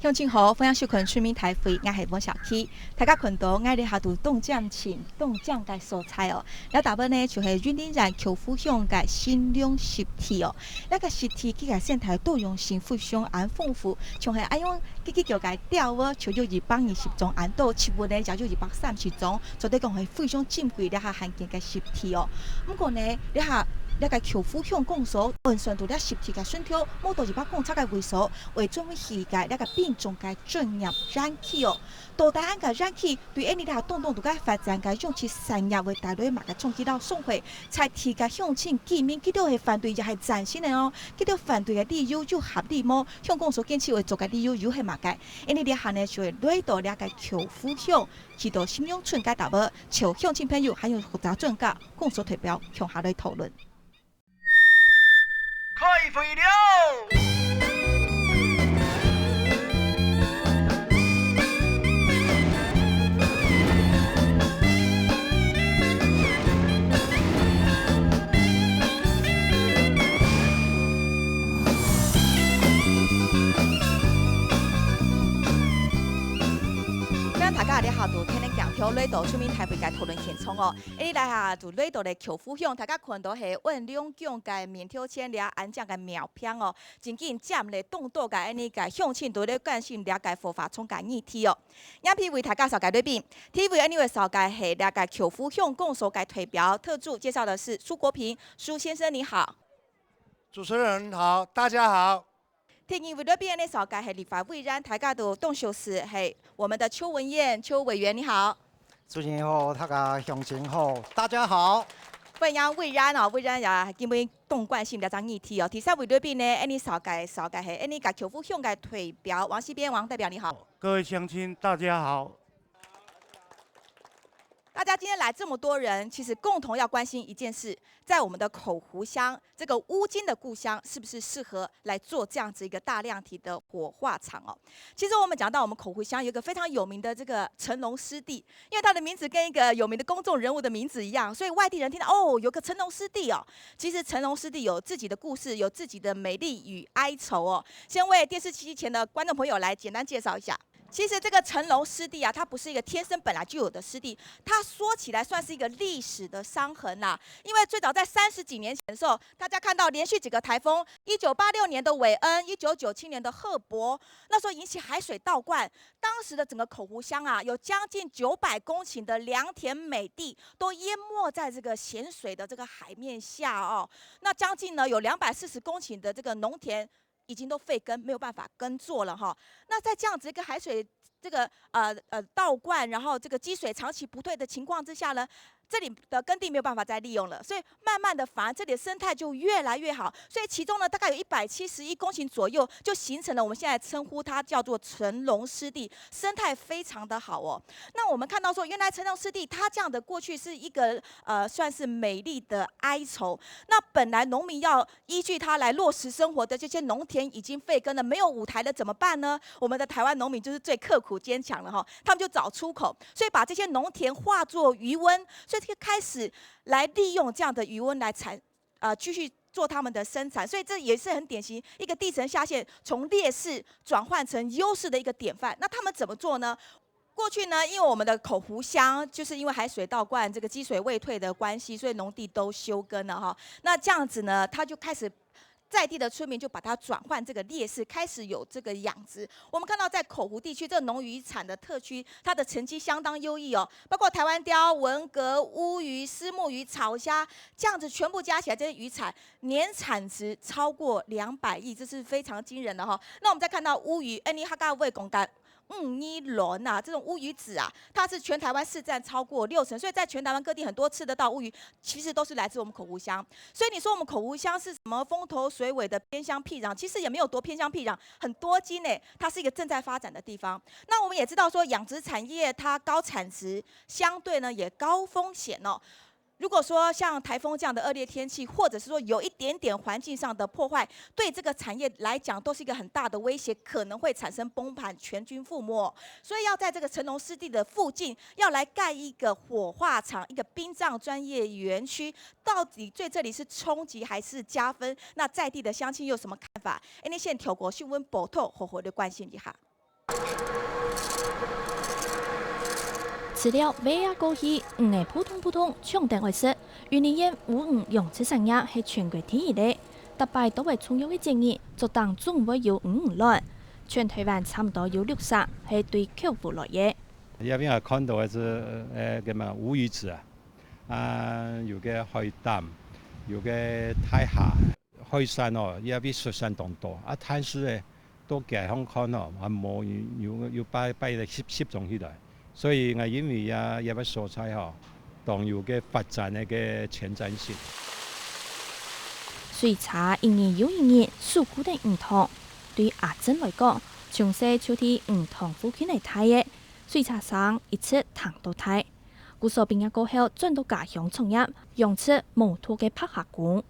鄉親好，歡迎收看出面台會，𠊎係王小琪。大家看到𠊎咧下度凍醬前凍醬个蔬菜哦，那大部呢就是雲林縣口湖鄉个新隆濕地哦。那個濕地佢个生態多樣性非常按豐富，像係按樣佢佢叫个釣魚，就有220種，按多植物呢也有230種，做得講係非常珍貴咧下罕見个濕地哦。不過呢，咧下。那個口湖鄉公所完全都咧濕地个順條，冇到200公尺个位數，為準備起個那個變種个專業燃氣哦。多大按個燃氣對印尼咧東東都個發展個養殖產業為帶來嘛個衝擊到損毀，才提個鄉親居民佢都係反對，也係讚成的哦。佢都反對的理由有合理麼？鄉公所堅持會做個理由又係嘛個？印尼咧下呢就會來到那個口湖鄉，去到新隆村個大堡，求鄉親朋友還有負責專家公所代表向下來討論。開會了。大家咧下度聽咧講條來到出面台北个討論現場哦。你來下就來到咧口湖鄉，大家看到係溫兩江个棉條線咧安裝个苗片哦，真緊佔咧東島个按呢个鄉親都咧關心咧個火化廠个議題哦。影片為大家紹介來賓，第一位按呢位紹介係咧個口湖鄉公所个代表特助，介紹的是蘇國平蘇先生，你好。主持人好，大家好。第二位來賓呢，紹介係立法委員，大家都當熟識係我們的邱文彦邱委員，你好。主持人好，大家鄉親好，大家好。歡迎委員哦，委員也基本當關心這張議題哦。第三位來賓呢，按呢紹介紹介係按呢個口湖鄉个代表王西邊王代表，你好。各位鄉親大家好。大家今天來這麼多人，其實共同要關心一件事，在我們的口湖鄉這個烏金的故鄉，是不是適合來做這樣子一個大量體的火化場哦？其實我們講到我們口湖鄉有一個非常有名的這個成龍濕地，因為它的名字跟一個有名的公眾人物的名字一樣，所以外地人聽到哦，有個成龍濕地哦。其實成龍濕地有自己的故事，有自己的美麗與哀愁哦。先為電視機前的觀眾朋友來簡單介紹一下。其實這個成龍濕地啊，它不是一個天生本來就有的濕地，它說起來算是一個歷史的傷痕啦。因為最早在30幾年前的時候，大家看到連續幾個颱風，1986年的韋恩，1997年的賀伯，那時候引起海水倒灌，當時的整個口湖鄉啊，有將近900公頃的良田美地都淹沒在這個鹹水的這個海面下哦。那將近呢有240公頃的這個農田，已經都廢耕，沒有辦法耕作了哈。那在這樣子一個海水這個倒灌，然後這個積水長期不退的情況之下呢，這裡的耕地沒有辦法再利用了，所以慢慢的反而這裡的生態就越來越好。所以其中呢，大概有171公頃左右，就形成了我們現在稱呼它叫做成龍濕地，生態非常的好哦。那我們看到說，原來成龍濕地它這樣的過去是一個算是美麗的哀愁。那本來農民要依據它來落實生活的這些農田已經廢耕了，沒有舞台了，怎麼辦呢？我們的台灣農民就是最刻苦堅強了哈，他們就找出口，所以把這些農田化作魚塭，所以就開始來利用這樣的魚塭來產，繼續做他們的生產，所以這也是很典型一個地層下陷，從劣勢轉換成優勢的一個典範。那他們怎麼做呢？過去呢，因為我們的口湖鄉就是因為海水倒灌，這個積水未退的關係，所以農地都休耕了哈。那這樣子呢，他就開始。在地的村民就把它轉換這個劣勢，開始有這個養殖。我們看到在口湖地區這個農漁產的特區，它的成績相當優異哦，包括台灣鯛、文蛤、烏魚、虱目魚、草蝦，這樣子全部加起來，這些漁產年產值超過200億，這是非常驚人的哈。那我們再看到烏魚，恩尼哈嘎衛公干。五一輪啊，這種烏魚子啊，它是全台灣市占超過6成，所以在全台灣各地很多吃得到烏魚，其實都是來自我們口湖鄉。所以你說我們口湖鄉是什麼風頭水尾的偏鄉僻壤，其實也沒有多偏鄉僻壤，很多金呢，它是一個正在發展的地方。那我們也知道說養殖產業它高產值，相對呢也高風險哦。如果說像颱風這樣的惡劣天氣，或者是說有一點點環境上的破壞，對這個產業來講都是一個很大的威脅，可能會產生崩盤、全軍覆沒。所以要在這個成龍濕地的附近，要來蓋一個火化場、一個殯葬專業園區，到底對這裡是衝擊還是加分？那在地的鄉親有什麼看法？欸，你先透過新聞報道，好好的關心一下。飼料餵仔過去，魚會撲通撲通搶著來食。雲林縣烏魚養殖產業係全國第一个，逐擺都會重要的節日，做當總會有烏魚卵。全台灣差毋多有六成係對口湖來的。這邊也看到的是叫麼烏魚子啊，啊有个海膽，有个大蝦，海產哦，這邊水產當多，啊但是呢，都解放看哦，還無有有擺擺來集集中起來。所以我認為啊，這個所在吼，當有個發展的個前瞻性。水產一年又一年數據的毋同，對阿珍來講，從細就佇魚塘附近來大的，水產商一直談到大。古時畢業過後轉到家鄉創業，養殖無毒的白蝦公。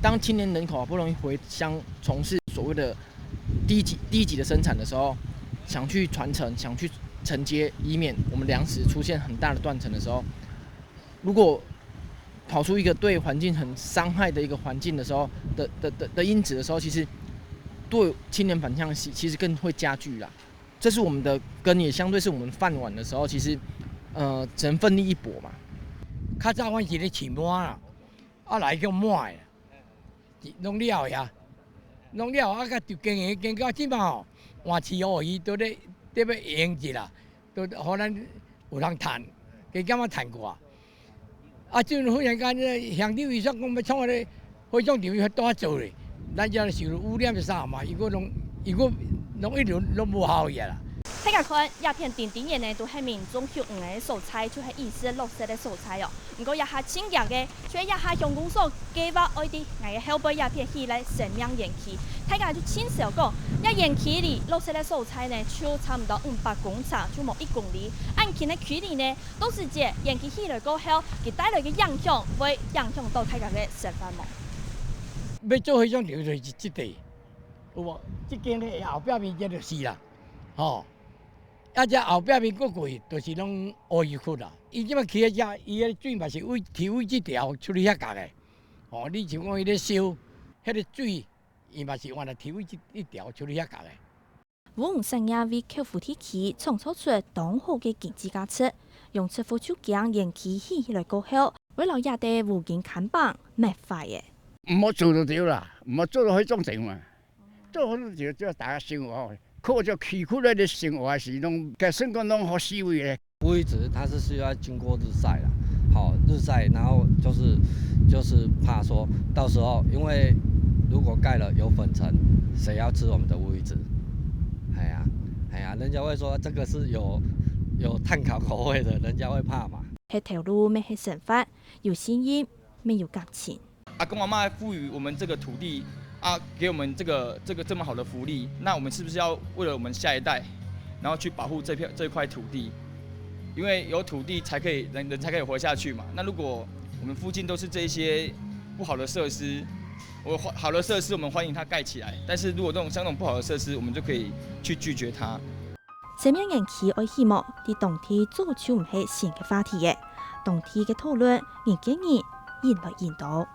當青年人口好不容易回鄉從事所謂的低級低級的生產的時候，想去傳承，想去承接，以免我們糧食出現很大的斷層的時候，如果跑出一個對環境很傷害的一個環境的時候的的的的因子的時候，其實對青年返鄉其實更會加劇啦。這是我們的根，也相對是我們飯碗的時候，其實，只能奮力一搏嘛。較早阮是咧飼滿啦，啊來叫滿的，攏了呀，攏了啊，佮就經營經到這擺吼，換飼烏魚都咧得欲用一啦，都予咱有人趁，加減仔趁過。啊，這陣忽然間，鄉長伊說講欲創彼个火葬場，伊拄仔做咧，咱遮受污染啥嘛，伊閣攏伊閣攏一輪攏無效益啦。大家看，這片甜甜的呢，都係民眾休閒的所在，就係意思綠色的所在哦。毋過這下真嚴的，就這下鄉公所計劃愛佇𠊎的後背這片起咧生命園區，大家就親手講，這園區裡綠色的所在呢，就差毋多500公尺，就無1公里。按近的距離呢，都是這園區起來過後，佢帶來的影響會影響到大家的生活無？欲做彼種場就是這塊，有無？這間咧後壁面這就是啦，吼。啊！這後壁面閣過去，就是攏烏魚窟啦。伊這擺起佇遮，伊彼水嘛是位提位這條出去遐角的。哦，你像講伊咧燒，彼个水，伊嘛是原來提位這一條出去遐角的。烏魚產業為口湖地區創造出當好的經濟價值，養殖戶就驚園區起起來過後，會留這塊烏金看板沒法的。毋好做就對啦，毋好做到彼種程嘛，做彼種就叫大家生活。靠這崎嶇來的生活是攏，計算講攏好死位的。烏魚子它是需要經過日曬啦，好日曬，然後就是怕說到時候，因為如果蓋了有粉塵，誰要吃我們的烏魚子？哎呀，哎呀，人家會說這個是有炭烤口味的，人家會怕嘛。係頭路，沒係生活，有心意，沒有感情。阿公阿嬤賦予我們這個土地。啊，給我們這個這麼好的福利，那我們是不是要為了我們下一代，然後去保護這片這塊土地？因為有土地才可以人人才可以活下去嘛。那如果我們附近都是這些不好的設施，我好的設施我們歡迎它蓋起來，但是如果這種像這種不好的設施，我們就可以去拒絕它。生命園區愛起無，佇當地早就毋係新的話題的，當地的討論日幾年越來越多。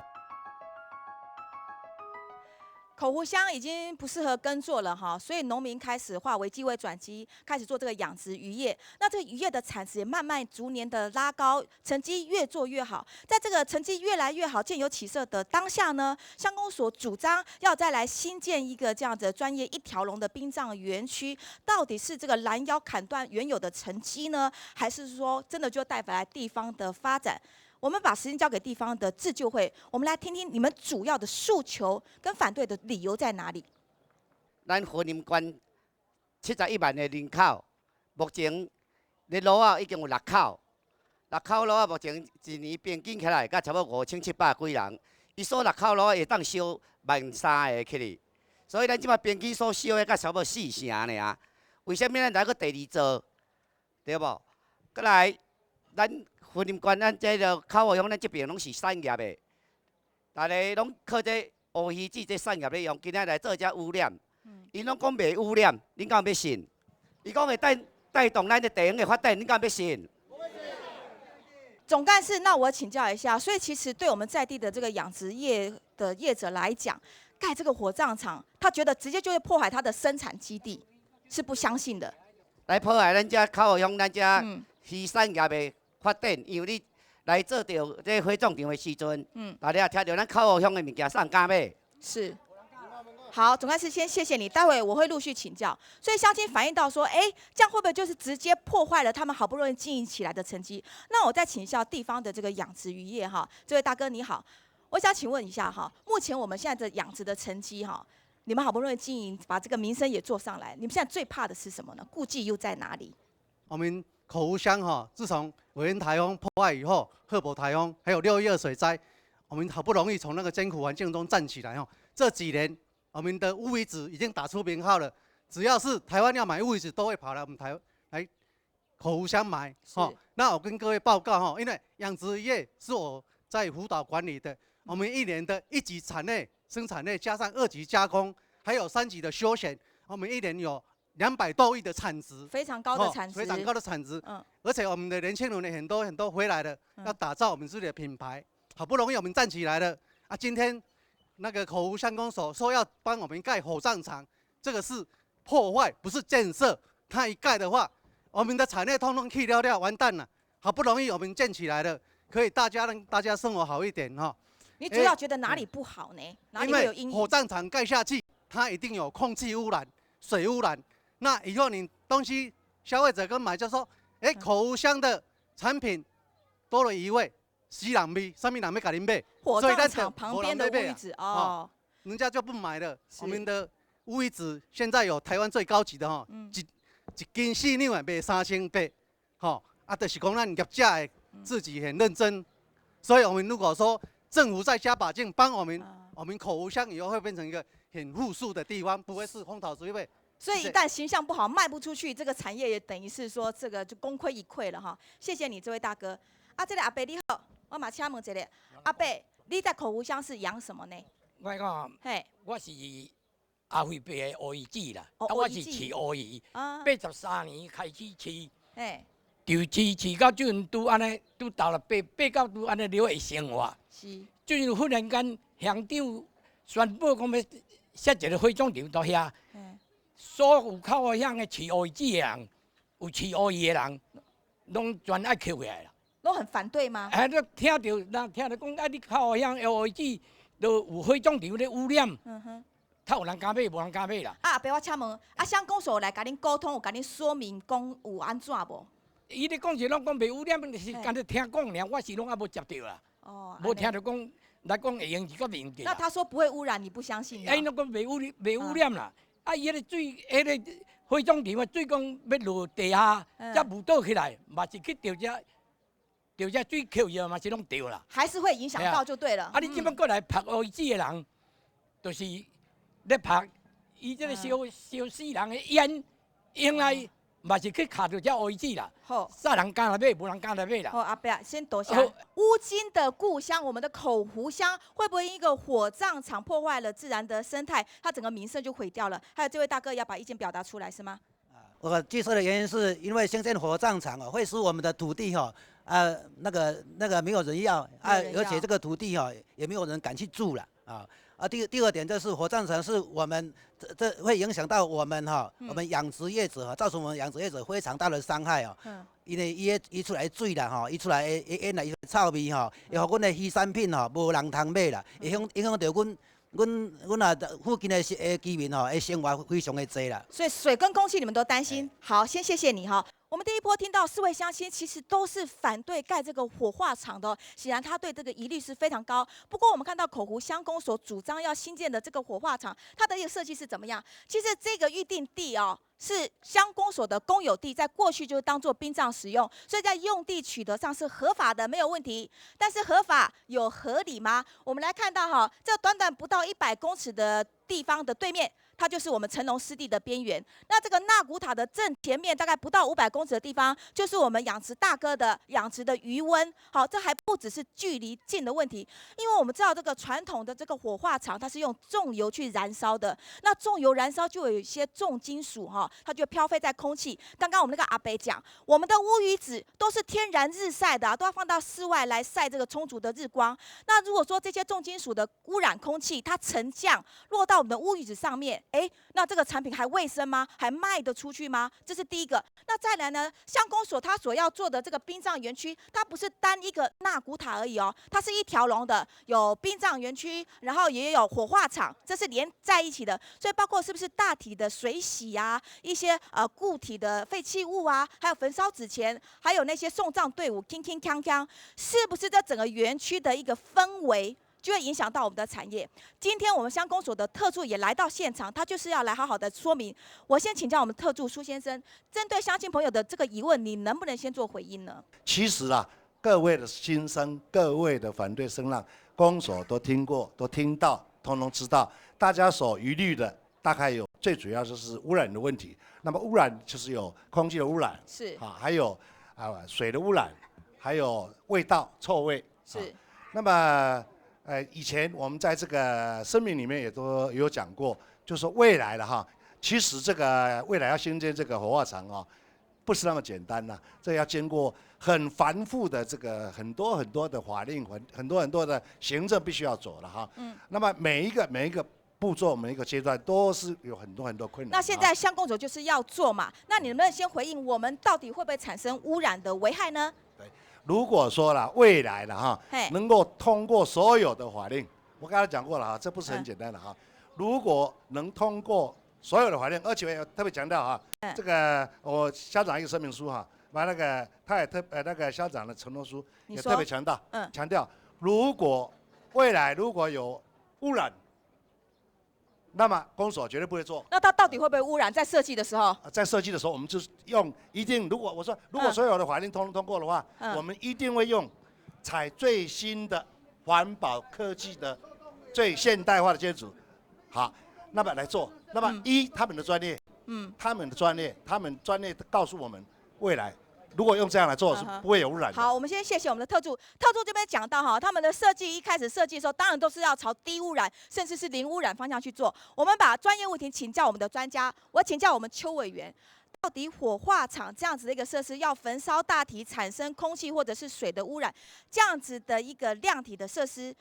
口湖鄉已經不適合耕作了哈，所以農民開始化危機為轉機，開始做這個養殖漁業。那這個漁業的產值也慢慢逐年的拉高，成績越做越好。在這個成績越來越好、漸有起色的當下呢，鄉公所主張要再來新建一個這樣子專業一條龍的殯葬園區，到底是這個攔腰砍斷原有的成績呢，還是說真的就帶回來地方的發展？我們把時間交給地方的自救會，我們來聽聽你們主要的訴求跟反對的理由在哪裡。咱雲林縣71萬的人口，目前咧爐仔已經有六口，六口爐仔目前一年平均起來，才差不多5700幾人。伊所六口爐仔會當燒1.3萬個起去，所以咱這擺平均所燒的，才差不多四成爾。為啥物咱來閣第二座？對無？閣來，咱雲林縣咱這个口湖鄉，咱這邊攏是產業的，大家攏靠這烏魚子這產業咧用，今仔來做這污染，𪜶攏講袂污染，恁敢欲信？伊講會帶帶動咱的地方的發展，恁敢欲信？總幹事，那我請教一下，所以其實對我們在地的這個養殖業的業者來講，蓋這個火葬場，他覺得直接就會破壞他的生產基地，是不相信的。来破坏咱遮口湖乡咱遮渔产业的发展，因为你来做著这火葬场的时阵，大家听著咱口湖乡的物件，啥人敢买？是。好，总干事先谢谢你，待会我会陆续请教。所以乡亲反映到说，哎，这样会不会就是直接破坏了他们好不容易经营起来的成绩？那我再请教地方的这个养殖渔业哈，这位大哥你好，我想请问一下哈，目前我们现在的养殖的成绩哈，你们好不容易经营，把这个名声也做上来，你们现在最怕的是什么呢？顾忌又在哪里？我们口湖乡哈，自从韦恩台风破坏以后，赫伯台风还有6·12水灾，我们好不容易从那个艰苦环境中站起来哈，这几年，我们的乌鱼子已经打出名号了，只要是台湾要买乌鱼子，都会跑来我们台来口湖乡买。哦，那我跟各位报告哈，因为养殖业是我在辅导管理的，我们一年的一级产业生产业加上二级加工，还有三级的休闲，我们一年有200多亿的产值，非常高的产值，非常高的产值。而且我们的年轻人很多很多回来了，要打造我们自己的品牌。好不容易我们站起来了啊，今天那个口湖乡公所说要帮我们盖火葬场，这个是破坏，不是建设。他一盖的话，我们的产业通通去掉掉，完蛋了。好不容易我们建起来了，可以大家让大家生活好一点哈。你主要觉得哪里不好呢？哪里会有阴影？火葬场盖下去，它一定有空气污染、水污染。那以后你东西消费者跟买就说，哎，口湖乡的产品多了一味。死人味，啥物人欲共恁买？火葬场旁边的乌鱼子哦，人家就不买了。我们的乌鱼子现在有台湾最高级的哈，一斤4两的卖3800，吼啊，就是讲咱业者的自己很认真，所以我们如果说政府再加把劲帮我们，我们口湖乡以后会变成一个很富庶的地方，不会是风头水尾。所以一旦形象不好，卖不出去，这个产业也等于是说这个就功亏一篑了哈。谢谢你这位大哥。啊，这个阿伯你好。我嘛请问一下，阿伯，你在口湖乡是养什么呢？我讲，嘿，我是阿辉伯的乌鱼子啦，啊，我是饲乌鱼，83年开始饲，嘿，就饲饲到这阵拄按呢，拄到了八八到拄按呢了会生活。是。最近忽然间乡长宣布讲欲设一个火葬场到遐，所有口湖乡的饲乌鱼子的人，有饲乌鱼的人，拢全爱扣起来啦。都很反对吗？哎，你听著，人听著讲，啊，你口湖乡乌鱼子都有火葬场咧污染，较有人敢买，无人敢买啦。啊，阿伯，我请问，啊，乡公所来共恁沟通，有共恁说明讲有按怎无？伊咧讲是拢讲袂污染，是干焦听讲尔，我是拢犹无接著啦。哦。无听著讲来讲会用一个面积。那他说不会污染，你不相信？哎，拢讲袂污染啦。啊，伊彼个水，彼个火葬场啊，水讲欲落地下，才雾倒起来，嘛是去著遮。著遮水扣伊嘛是拢著啦，还是会影响到就对了。啊，你这摆过来曝乌鱼子的人，就是咧曝，伊这个烧烧死人的烟，用来嘛是去卡著遮乌鱼子啦。好，啥人敢来买，无人敢来买啦。好，阿伯先多谢。乌金的故乡，我们的口湖乡，会不会一个火葬场破坏了自然的生态，它整个名声就毁掉了？还有这位大哥要把意见表达出来是吗？我拒收的原因是因为兴建火葬场哦，会使我们的土地哈，那个没有人要啊，而且这个土地哈也没有人敢去住了啊。啊，第二点就是火葬场是我们这会影响到我们哈，我们养殖业者哈，造成我们养殖业者非常大的伤害哦。因为伊伊出来水啦吼，伊出来的烟来臭味吼，会予阮的渔产品吼无人通买啦，会影响著阮啊附近的居民吼，的生活非常的济啦。所以水跟空气你们都担心。好，先谢谢你哈。我们第一波听到四位乡亲其实都是反对盖这个火化场的，显然他对这个疑虑是非常高。不过我们看到口湖乡公所主张要兴建的这个火化场，它的一个设计是怎么样？其实这个预定地哦，是乡公所的公有地，在过去就是当做殡葬使用，所以在用地取得上是合法的，没有问题。但是合法有合理吗？我们来看到哈，这短短不到100公尺的地方的对面，它就是我们成龙湿地的边缘。那这个纳古塔的正前面大概不到500公尺的地方，就是我们养殖大哥的养殖的鱼塭。好，这还不只是距离近的问题，因为我们知道这个传统的这个火化场，它是用重油去燃烧的。那重油燃烧就有一些重金属哈，它就飘飞在空气。刚刚我们那个阿伯讲，我们的乌鱼子都是天然日晒的，都要放到室外来晒这个充足的日光。那如果说这些重金属的污染空气，它沉降落到我们的乌鱼子上面，哎，那这个产品还卫生吗？还卖得出去吗？这是第一个。那再来呢？乡公所他所要做的这个殡葬园区，它不是单一个纳骨塔而已哦，它是一条龙的，有殡葬园区，然后也有火化场，这是连在一起的。所以包括是不是大体的水洗啊，一些固体的废弃物啊，还有焚烧纸钱，还有那些送葬队伍，铿铿锵锵，是不是这整个园区的一个氛围？就会影响到我们的产业。今天我们乡公所的特助也来到现场，他就是要来好好的说明。我先请教我们特助苏先生，针对乡亲朋友的这个疑问，你能不能先做回应呢？其实啊，各位的心声，各位的反对声浪，公所都听过，都听到，通通知道。大家所疑虑的，大概有最主要就是污染的问题。那么污染就是有空气的污染，啊，还有啊水的污染，还有味道臭味。那么以前我们在这个声明里面也都有讲过，就是说未来的哈，其实这个未来要兴建这个火化场啊，不是那么简单呐，这要经过很繁复的这个很多很多的法令，很多很多的行政必须要走了哈。那么每一个步骤，每一个阶段都是有很多很多困难。那现在乡公所就是要做嘛，那你能不能先回应我们到底会不会产生污染的危害呢？如果说了未来了哈，能够通过所有的法令，我刚才讲过了哈，这不是很简单的哈。如果能通过所有的法令，而且特别强调哈，这个我乡长一个声明书哈，把那个他也特呃那个乡长的承诺书也特别强调，强调如果未来如果有污染，那么公所绝对不会做。那它到底会不会污染？在设计的时候？在设计的时候，我们就是用一定。如果我说，如果所有的法令通过的话，我们一定会用采最新的环保科技的最现代化的建筑，好，那么来做。那么一他们的专业，他们的专业，他们专业告诉我们，未来如果用这样来做是不会有污染。好，我们先谢谢我们的特助。特助这边讲到哈，他们的设计一开始设计的时候，当然都是要朝低污染甚至是零污染方向去做。我们把专业问题请教我们的专家，我请教我们邱委员，到底火化场这样子的一个设施，要焚烧大体产生空气或者是水的污染，这样子的一个量体的设施，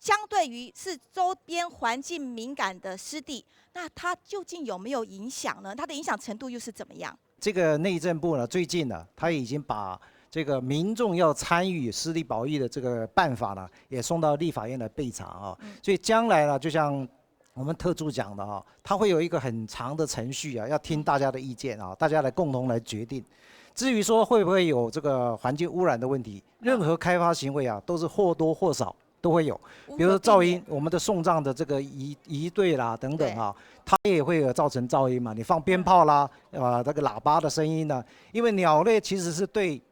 相对于是周边环境敏感的湿地，那它究竟有没有影响呢？它的影响程度又是怎么样？这个内政部呢，最近呢，他已经把这个民众要参与湿地保育的这个办法呢，也送到立法院来备查啊。所以将来呢，就像我们特助讲的啊，他会有一个很长的程序啊，要听大家的意见啊，大家来共同来决定。至于说会不会有这个环境污染的问题，任何开发行为啊，都是或多或少都会有，比如说噪音，我们的送葬的这个仪队啦等等啊，它也会有造成噪音嘛。你放鞭炮啦，这个喇叭的声音呢，因为鸟类其实是对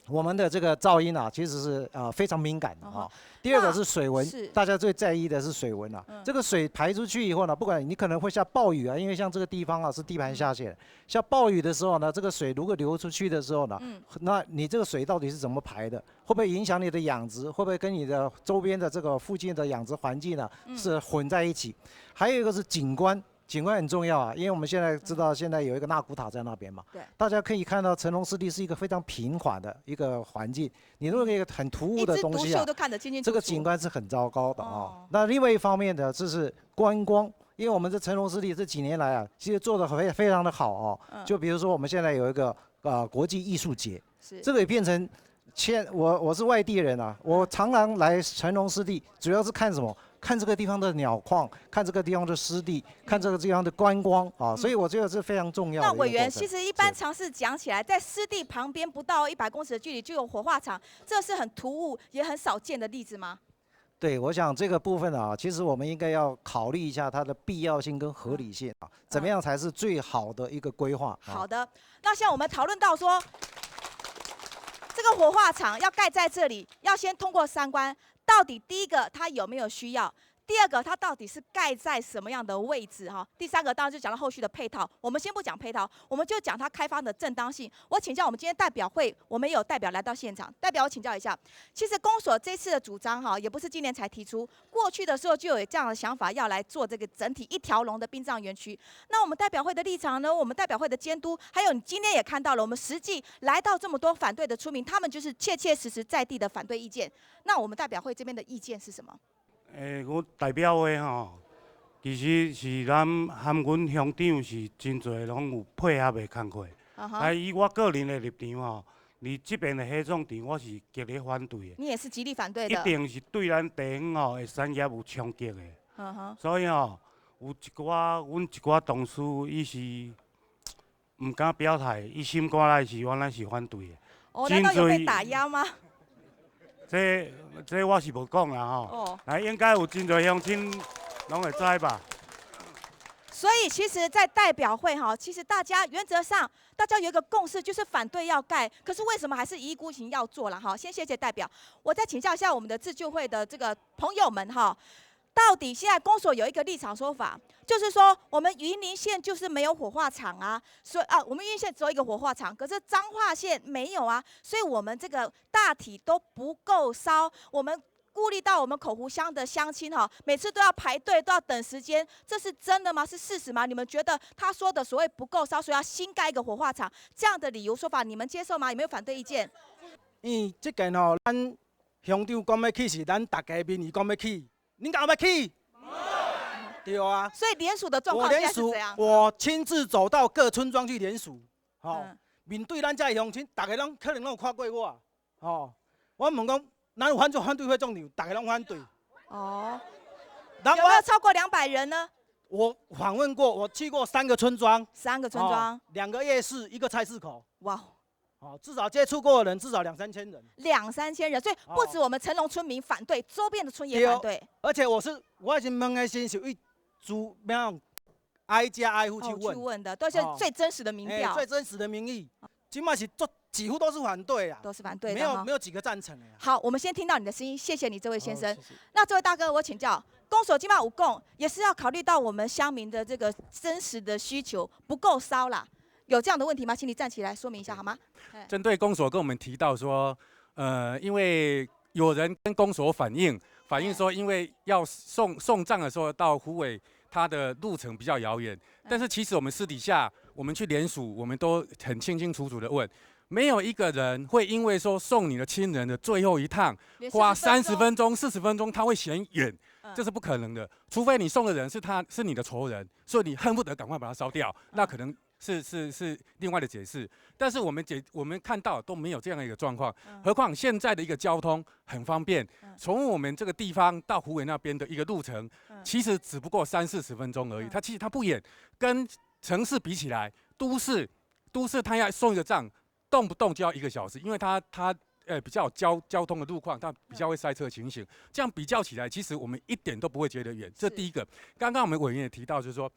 我们的这个噪音啊，其实是非常敏感的啊。第二个是水文，大家最在意的是水文啊。这个水排出去以后呢，不管你可能会下暴雨啊，因为像这个地方啊是地盘下陷，下暴雨的时候呢，这个水如果流出去的时候呢，那你这个水到底是怎么排的？会不会影响你的养殖？会不会跟你的周边的这个附近的养殖环境呢是混在一起？还有一个是景观。景观很重要啊，因为我们现在知道现在有一个纳骨塔在那边嘛，大家可以看到成龙湿地是一个非常平缓的一个环境。你如果一个很突兀的东西啊，这个景观是很糟糕的啊。那另外一方面呢，这是观光，因为我们这成龙湿地这几年来啊，其实做的非非常的好哦。就比如说我们现在有一个国际艺术节，这个也变成，我是外地人啊，我常常来成龙湿地，主要是看什么？看这个地方的鸟矿，看这个地方的湿地，看这个地方的观光啊，所以我觉得这非常重要。那委员，其实一般常识讲起来，在湿地旁边不到100公尺的距离就有火化场，这是很突兀也很少见的例子吗？对，我想这个部分啊，其实我们应该要考虑一下它的必要性跟合理性啊，怎么样才是最好的一个规划？好的，那像我们讨论到说，这个火化场要盖在这里，要先通过三关。到底第一个它有没有需要？第二个它到底是盖在什么样的位置？哈，第三个当然就讲到后续的配套。我们先不讲配套，我们就讲它开发的正当性。我请教我们今天代表会，我们有代表来到现场，代表我请教一下，其实公所这次的主张哈，也不是今年才提出，过去的时候就有这样的想法，要来做这个整体一条龙的殡葬园区。那我们代表会的立场呢？我们代表会的监督，还有你今天也看到了，我们实际来到这么多反对的村民，他们就是切切实实在地的反对意见。那我们代表会这边的意见是什么？欸，我代表会吼，其實是咱含阮鄉長是真濟攏有配合的工課。啊，以我個人的立場吼，佇這邊的火葬場，我是極力反對的。你也是極力反對的。一定是對咱地方吼的產業有衝擊的。所以吼，有一寡阮一寡同事，伊是毋敢表態，伊心肝內是原來是反對的。哦，難道有被打壓嗎？這我是無講啦吼。哦。啊，應該有真濟鄉親攏會知吧。所以，其實，在代表會哈，其實大家原則上，大家有一個共識，就是反對要蓋。可是為什麼還是一意孤行要做了哈？先謝謝代表，我再請教一下我們的自救會的這個朋友們哈，到底現在公所有一個立場說法，就是說我們雲林縣就是沒有火化場啊，所以啊，我們雲林縣只有一個火化場，可是彰化縣沒有啊，所以我們這個大體都不夠燒，我們。顧慮到我們口湖鄉的鄉親哈，每次都要排隊，都要等時間，這是真的嗎？是事實嗎？你們覺得他說的所謂不夠燒，所以要新蓋一個火化場，這樣的理由說法，你們接受嗎？有沒有反對意見？因為這間吼，咱鄉長講欲起是咱大家民意講欲起，恁敢欲起？對啊。所以聯署的狀況現在是怎樣？我親自走到各村莊去聯署，吼，面對咱這鄉親，大家攏可能攏有看過我，吼，我問講。咱有反對反對火葬場，大家攏反對。哦，有沒有超過200人呢？我訪問過，我去過3個村莊。3個村莊，2個夜市，1個菜市口。哇，哦，至少接觸過的人至少兩三千人。兩三千人，所以不止我們成龍村民反對，周邊的村也反對。而且我是我是問的時是為住咩挨家挨戶去問。去問的，都是最真實的民調。最真實的民意，起碼是做。幾乎都是反對啊，都是反對的，沒有幾個贊成的。好，我們先聽到你的聲音，謝謝你這位先生。那這位大哥，我請教，公所這馬有講，也是要考慮到我們鄉民的這個真實的需求，不夠燒啦，有這樣的問題嗎？請你站起來說明一下好嗎？針對公所跟我們提到說，因為有人跟公所反映說，因為要送葬的時候到虎尾，它的路程比較遙遠，但是其實我們私底下我們去聯署，我們都很清清楚楚的問。沒有一個人會因為說送你的親人的最後一趟，花30分鐘、40分鐘，他會嫌遠，這是不可能的。除非你送的人是他是你的仇人，所以你恨不得趕快把他燒掉，那可能是另外的解釋。但是我們看到都沒有這樣的一個狀況，何況現在的一個交通很方便，從我們這個地方到虎尾那邊的一個路程，其實只不過30、40分鐘而已。它其實它不遠，跟城市比起來，都市它要送一個葬。動不動就要1個小時，因為它比較交通的路況，它比較會塞車情形。這樣比較起來，其實我們一點都不會覺得遠。這第一個。剛剛我們委員也提到，就是說，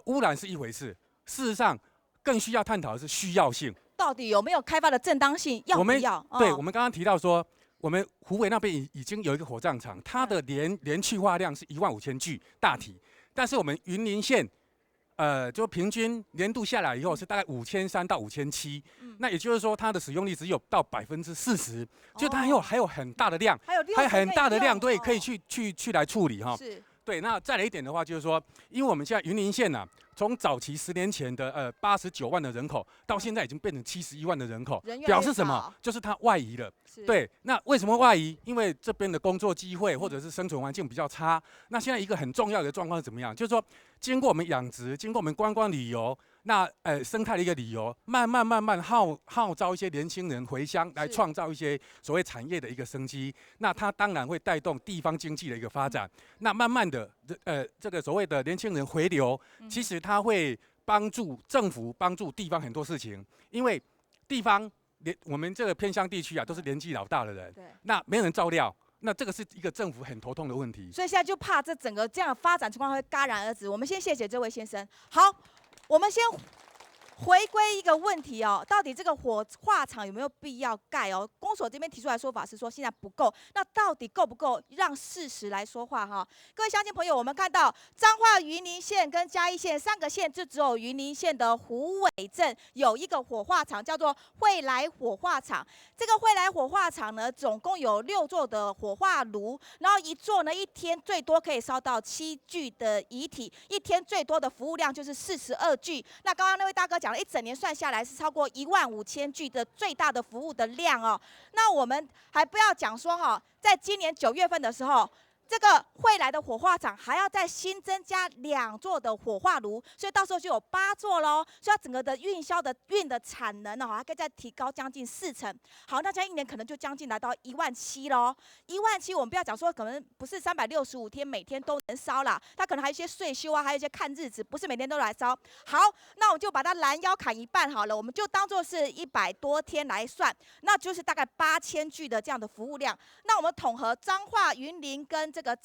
污染是一回事，事實上更需要探討的是需要性。到底有沒有開發的正當性？要不要？對，我們剛剛提到說，我們虎尾那邊已經有一個火葬場，它的連氣化量是15000具大體，但是我們雲林縣。就平均年度下來以後是大概5300到5700，那也就是說它的使用率只有到40%，就它還有很大的量，還有很大的量，對，可以去來處理哈。是。對，那再來一點的話，就是說，因為我們現在雲林縣啊，從早期10年前的89萬的人口，到現在已經變成71萬的人口，表示什麼？就是它外移了。對，那為什麼外移？因為這邊的工作機會或者是生存環境比較差。那現在一個很重要的狀況是怎麼樣？就是說，經過我們養殖，經過我們觀光旅遊，那生態的一個旅遊，慢慢慢慢號召一些年輕人回鄉來創造一些所謂產業的一個生機。那它當然會帶動地方經濟的一個發展。那慢慢的，這個所謂的年輕人回流，其實它會幫助政府、幫助地方很多事情，因為地方連我們這個偏鄉地區啊，都是年紀老大的人，那沒有人照料。那這個是一個政府很頭痛的問題，所以現在就怕這整個這樣發展情況會戛然而止。我們先謝謝這位先生。好，我們先回歸一個問題哦，到底這個火化場有沒有必要蓋哦？公所這邊提出來說法是說現在不夠，那到底夠不夠？讓事實來說話哈。各位鄉親朋友，我們看到彰化雲林縣跟嘉義縣3個縣，就只有雲林縣的虎尾鎮有一個火化場，叫做惠來火化場。這個惠來火化場呢，總共有6座的火化爐，然後一座呢，一天最多可以燒到7具的遺體，一天最多的服務量就是42具。那剛剛那位大哥講。一整年算下來是超過15000具的最大的服務的量哦。那我們還不要講說哈，在今年9月份的時候，这个惠来的火化场还要再新增加2座的火化炉，所以到时候就有8座喽。所以它整个的运销的运的产能呢，还可以再提高将近4成。好，那这样一年可能就将近来到1.7万喽。1.7万，我们不要讲说可能不是365天每天都能烧啦，它可能还有一些岁修啊，还有一些看日子，不是每天都来烧。好，那我们就把它拦腰砍一半好了，我们就当做是100多天来算，那就是大概8000具的这样的服务量。那我们统合彰化、云林跟这个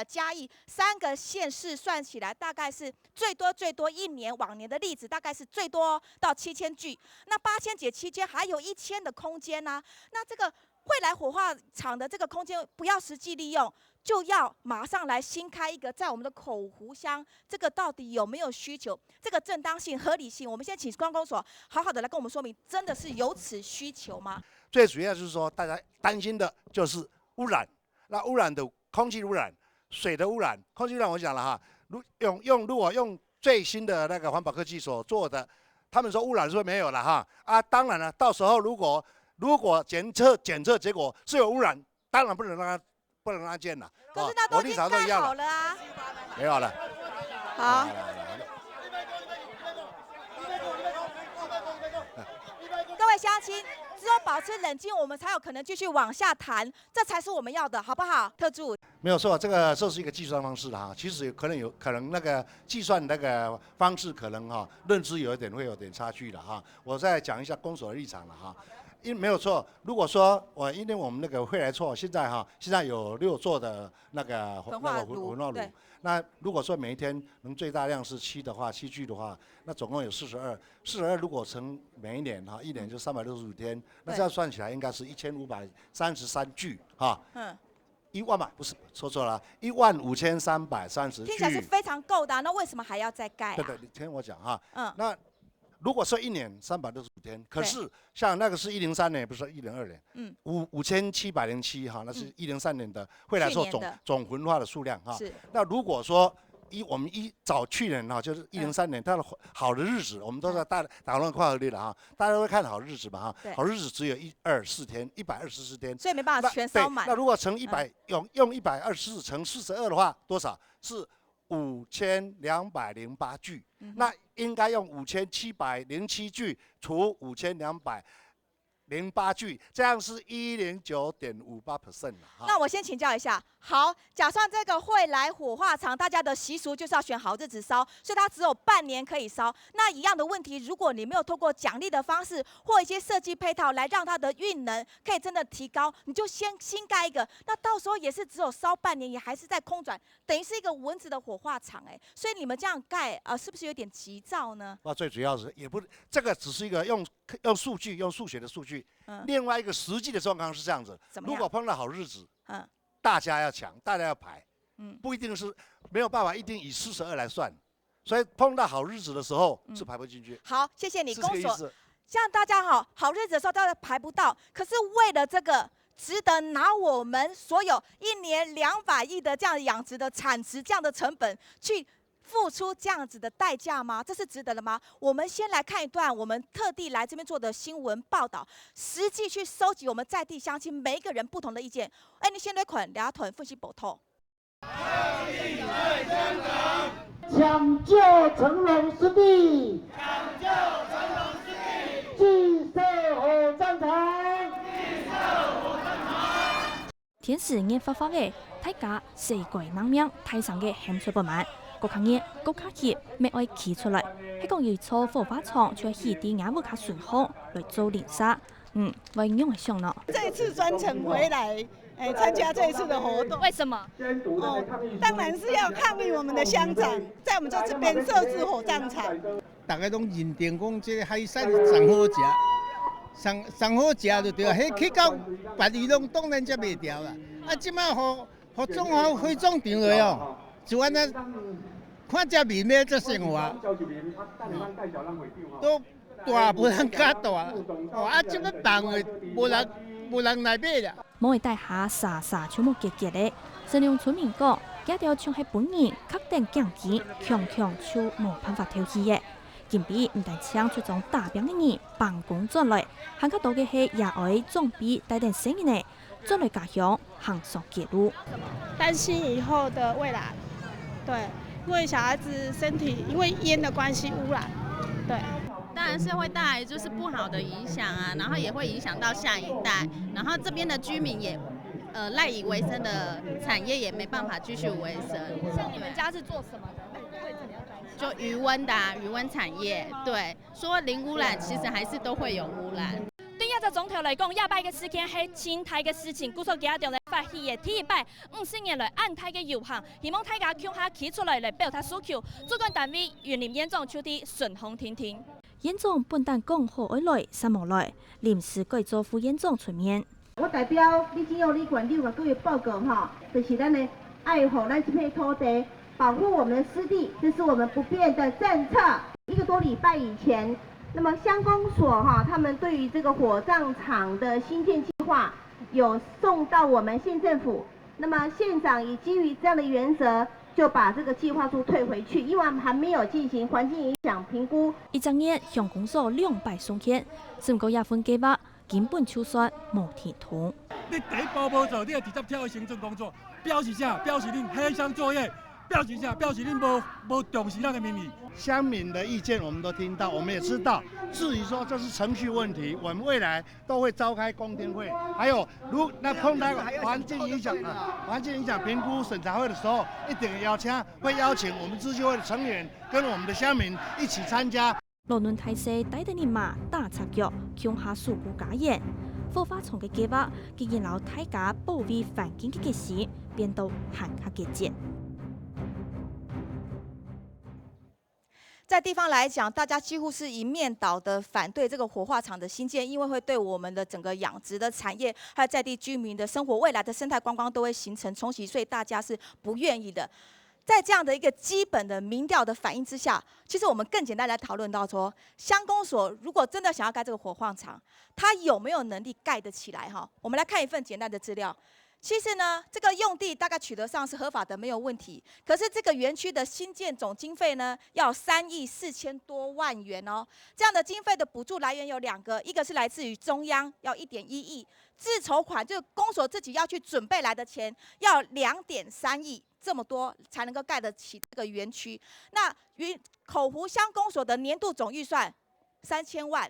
嘉义三个县市算起来，大概是最多最多一年往年的例子，大概是最多到7000具。那8000减7000，还有1000的空间呢。那这个惠来火化场的这个空间不要实际利用，就要马上来新开一个在我们的口湖乡，这个到底有没有需求？这个正当性、合理性，我们先请观光所好好的来跟我们说明，真的是有此需求吗？最主要就是说，大家担心的就是污染，那污染的空气污染、水的污染。空气污染我讲了哈，如果用最新的那个环保科技所做的，他们说污染是没有了哈啊，当然了，到时候如果检测结果是有污染，当然不能让它建了。可是那都已经盖好了啊。没有了。好。各位乡亲，只有保持冷静，我们才有可能继续往下谈，这才是我们要的，好不好？特助。没有错，这是一个计算方式哈，其实有可能那个计算那个方式可能哈认知有一点会有点差距了哈。我再讲一下公所的立场了哈。因没有错，如果说我因为我们那个惠来厝现在哈，现在有6座的那个焚化炉，那如果说每一天能最大量是七的话，7具的话，那总共有四十二，四十二如果乘每一年哈，一年就365天，那这样算起来应该是1533具哈。1万嘛，不是说错了，15330具。听起来是非常够的，那为什么还要再盖？对对，你听我讲哈。那如果说一年365天，可是像那个是103年，不是102年，5707哈，那是103年的惠来厝总焚化的数量哈。那如果说我们一早去年哈，就是一零三年，它的好的日子，我们都在大讨论跨合率了哈，大家都会看好日子嘛哈，好日子只有124天，124天，所以没办法全烧满。那如果乘一百用124乘42的话，多少？是5208具，那应该用5707具除5208具，这样是109.58% 那我先请教一下，好，假设这个惠来火化场，大家的习俗就是要选好日子烧，所以它只有半年可以烧。那一样的问题，如果你没有透过奖励的方式或一些设计配套来让它的运能可以真的提高，你就先新盖一个，那到时候也是只有烧半年，也还是在空转，等于是一个蚊子的火化场哎。所以你们这样盖啊，是不是有点急躁呢？那最主要是也不，这个只是一个用数据用数学的数据。另外一个实际的状况是这样子，如果碰到好日子，大家要抢，大家要排，不一定是没有办法一定以四十二来算，所以碰到好日子的时候是排不进去。好，谢谢你，公所。像大家好好日子的时候，大家排不到，可是为了这个，值得拿我们所有一年200亿的这样养殖的产值这样的成本去付出这样子的代价吗？这是值得的吗？我们先来看一段我们特地来这边做的新闻报道，实际去收集我们在地乡亲每一个人不同的意见。哎，你先来捆两腿复习补透。抢救成龙湿地，抢救成龙湿地，绿色火葬场，绿色火葬场。天时热发发的，大家细过人命，台上嘅喊出不满。閣較熱，閣較熱，欲愛起出來。彼講有一座火化場，卻起佇也無較順風來做靈沙。會用會想喏。這次專程回來，參加這一次的活動。為什麼？哦，當然是要抗議我們的鄉長在我們這邊設置火葬場。大家攏認定講這个海產上好食，上好食就對啊。彼去到別地攏當然食袂著啦。啊，這擺予總好火葬場落哦。就按呢，看這面咧這生活，都大無人敢大，哦啊，這個放的無人來買啦。某會底下沙沙全部結結的，善良村民講，這條像係本人確定強肩，強強就無辦法逃去的。近邊毋但請出裝大兵的人幫工轉來，還較多的係野外裝備帶點聲音呢，转来家乡行丧记录。担心以后的未来，对，因为小孩子身体因为烟的关系污染，对。当然是会带来就是不好的影响啊，然后也会影响到下一代，然后这边的居民也，赖以为生的产业也没办法继续维生。像你们家是做什么的？就鱼塭的鱼塭产业，对，说零污染，其实还是都会有污染。对亚洲总统来讲，亚摆个事件系真大个事情，故所今日来发起的第一摆50年来按大个游行，希望大家共下企出来来表达诉求。主管单位云林县长就伫顺风听听。县长笨蛋讲好爱来，三无来，临时改做副县长出面。我代表李进勇李馆长甲各位报告吼，就是咱的爱护咱这片土地，保护我们的湿地，这是我们不变的政策。一个多礼拜以前，那么乡公所哈，他们对于这个火葬场的兴建计划有送到我们县政府，那么县长也基于这样的原则，就把这个计划书退回去，因为还没有进行环境影响评估。一整日乡公所2摆送件，毋过这份计划根本就算无提通。你第一步无做，你就直接跳去行政工作，表示啥？表示恁黑箱作业，表示啥？表示恁无重视咱的民意。乡民的意见我们都听到，我们也知道。至于说这是程序问题，我们未来都会召开公听会，还有如那碰到环境影响评估审查会的时候，一定会邀请我们资救会的成员跟我们的乡民一起参加。罗伦大师带着人马打赤脚，恐吓事故假言，火化场的计划，竟然让大家保卫环境的决心变得更加坚决。在地方来讲，大家几乎是一面倒的反对这个火化场的兴建，因为会对我们的整个养殖的产业，还有在地居民的生活、未来的生态观光都会形成冲击，所以大家是不愿意的。在这样的一个基本的民调的反应之下，其实我们更简单来讨论到说，乡公所如果真的想要盖这个火化场，它有没有能力盖得起来？哈，我们来看一份简单的资料。其实呢，这个用地大概取得上是合法的，没有问题。可是这个园区的兴建总经费呢，要3亿4千多万元哦。这样的经费的补助来源有两个，一个是来自于中央，要1.1亿；自筹款就是公所自己要去准备来的钱，要2.3亿，这么多才能够盖得起这个园区。那云口湖乡公所的年度总预算3000万，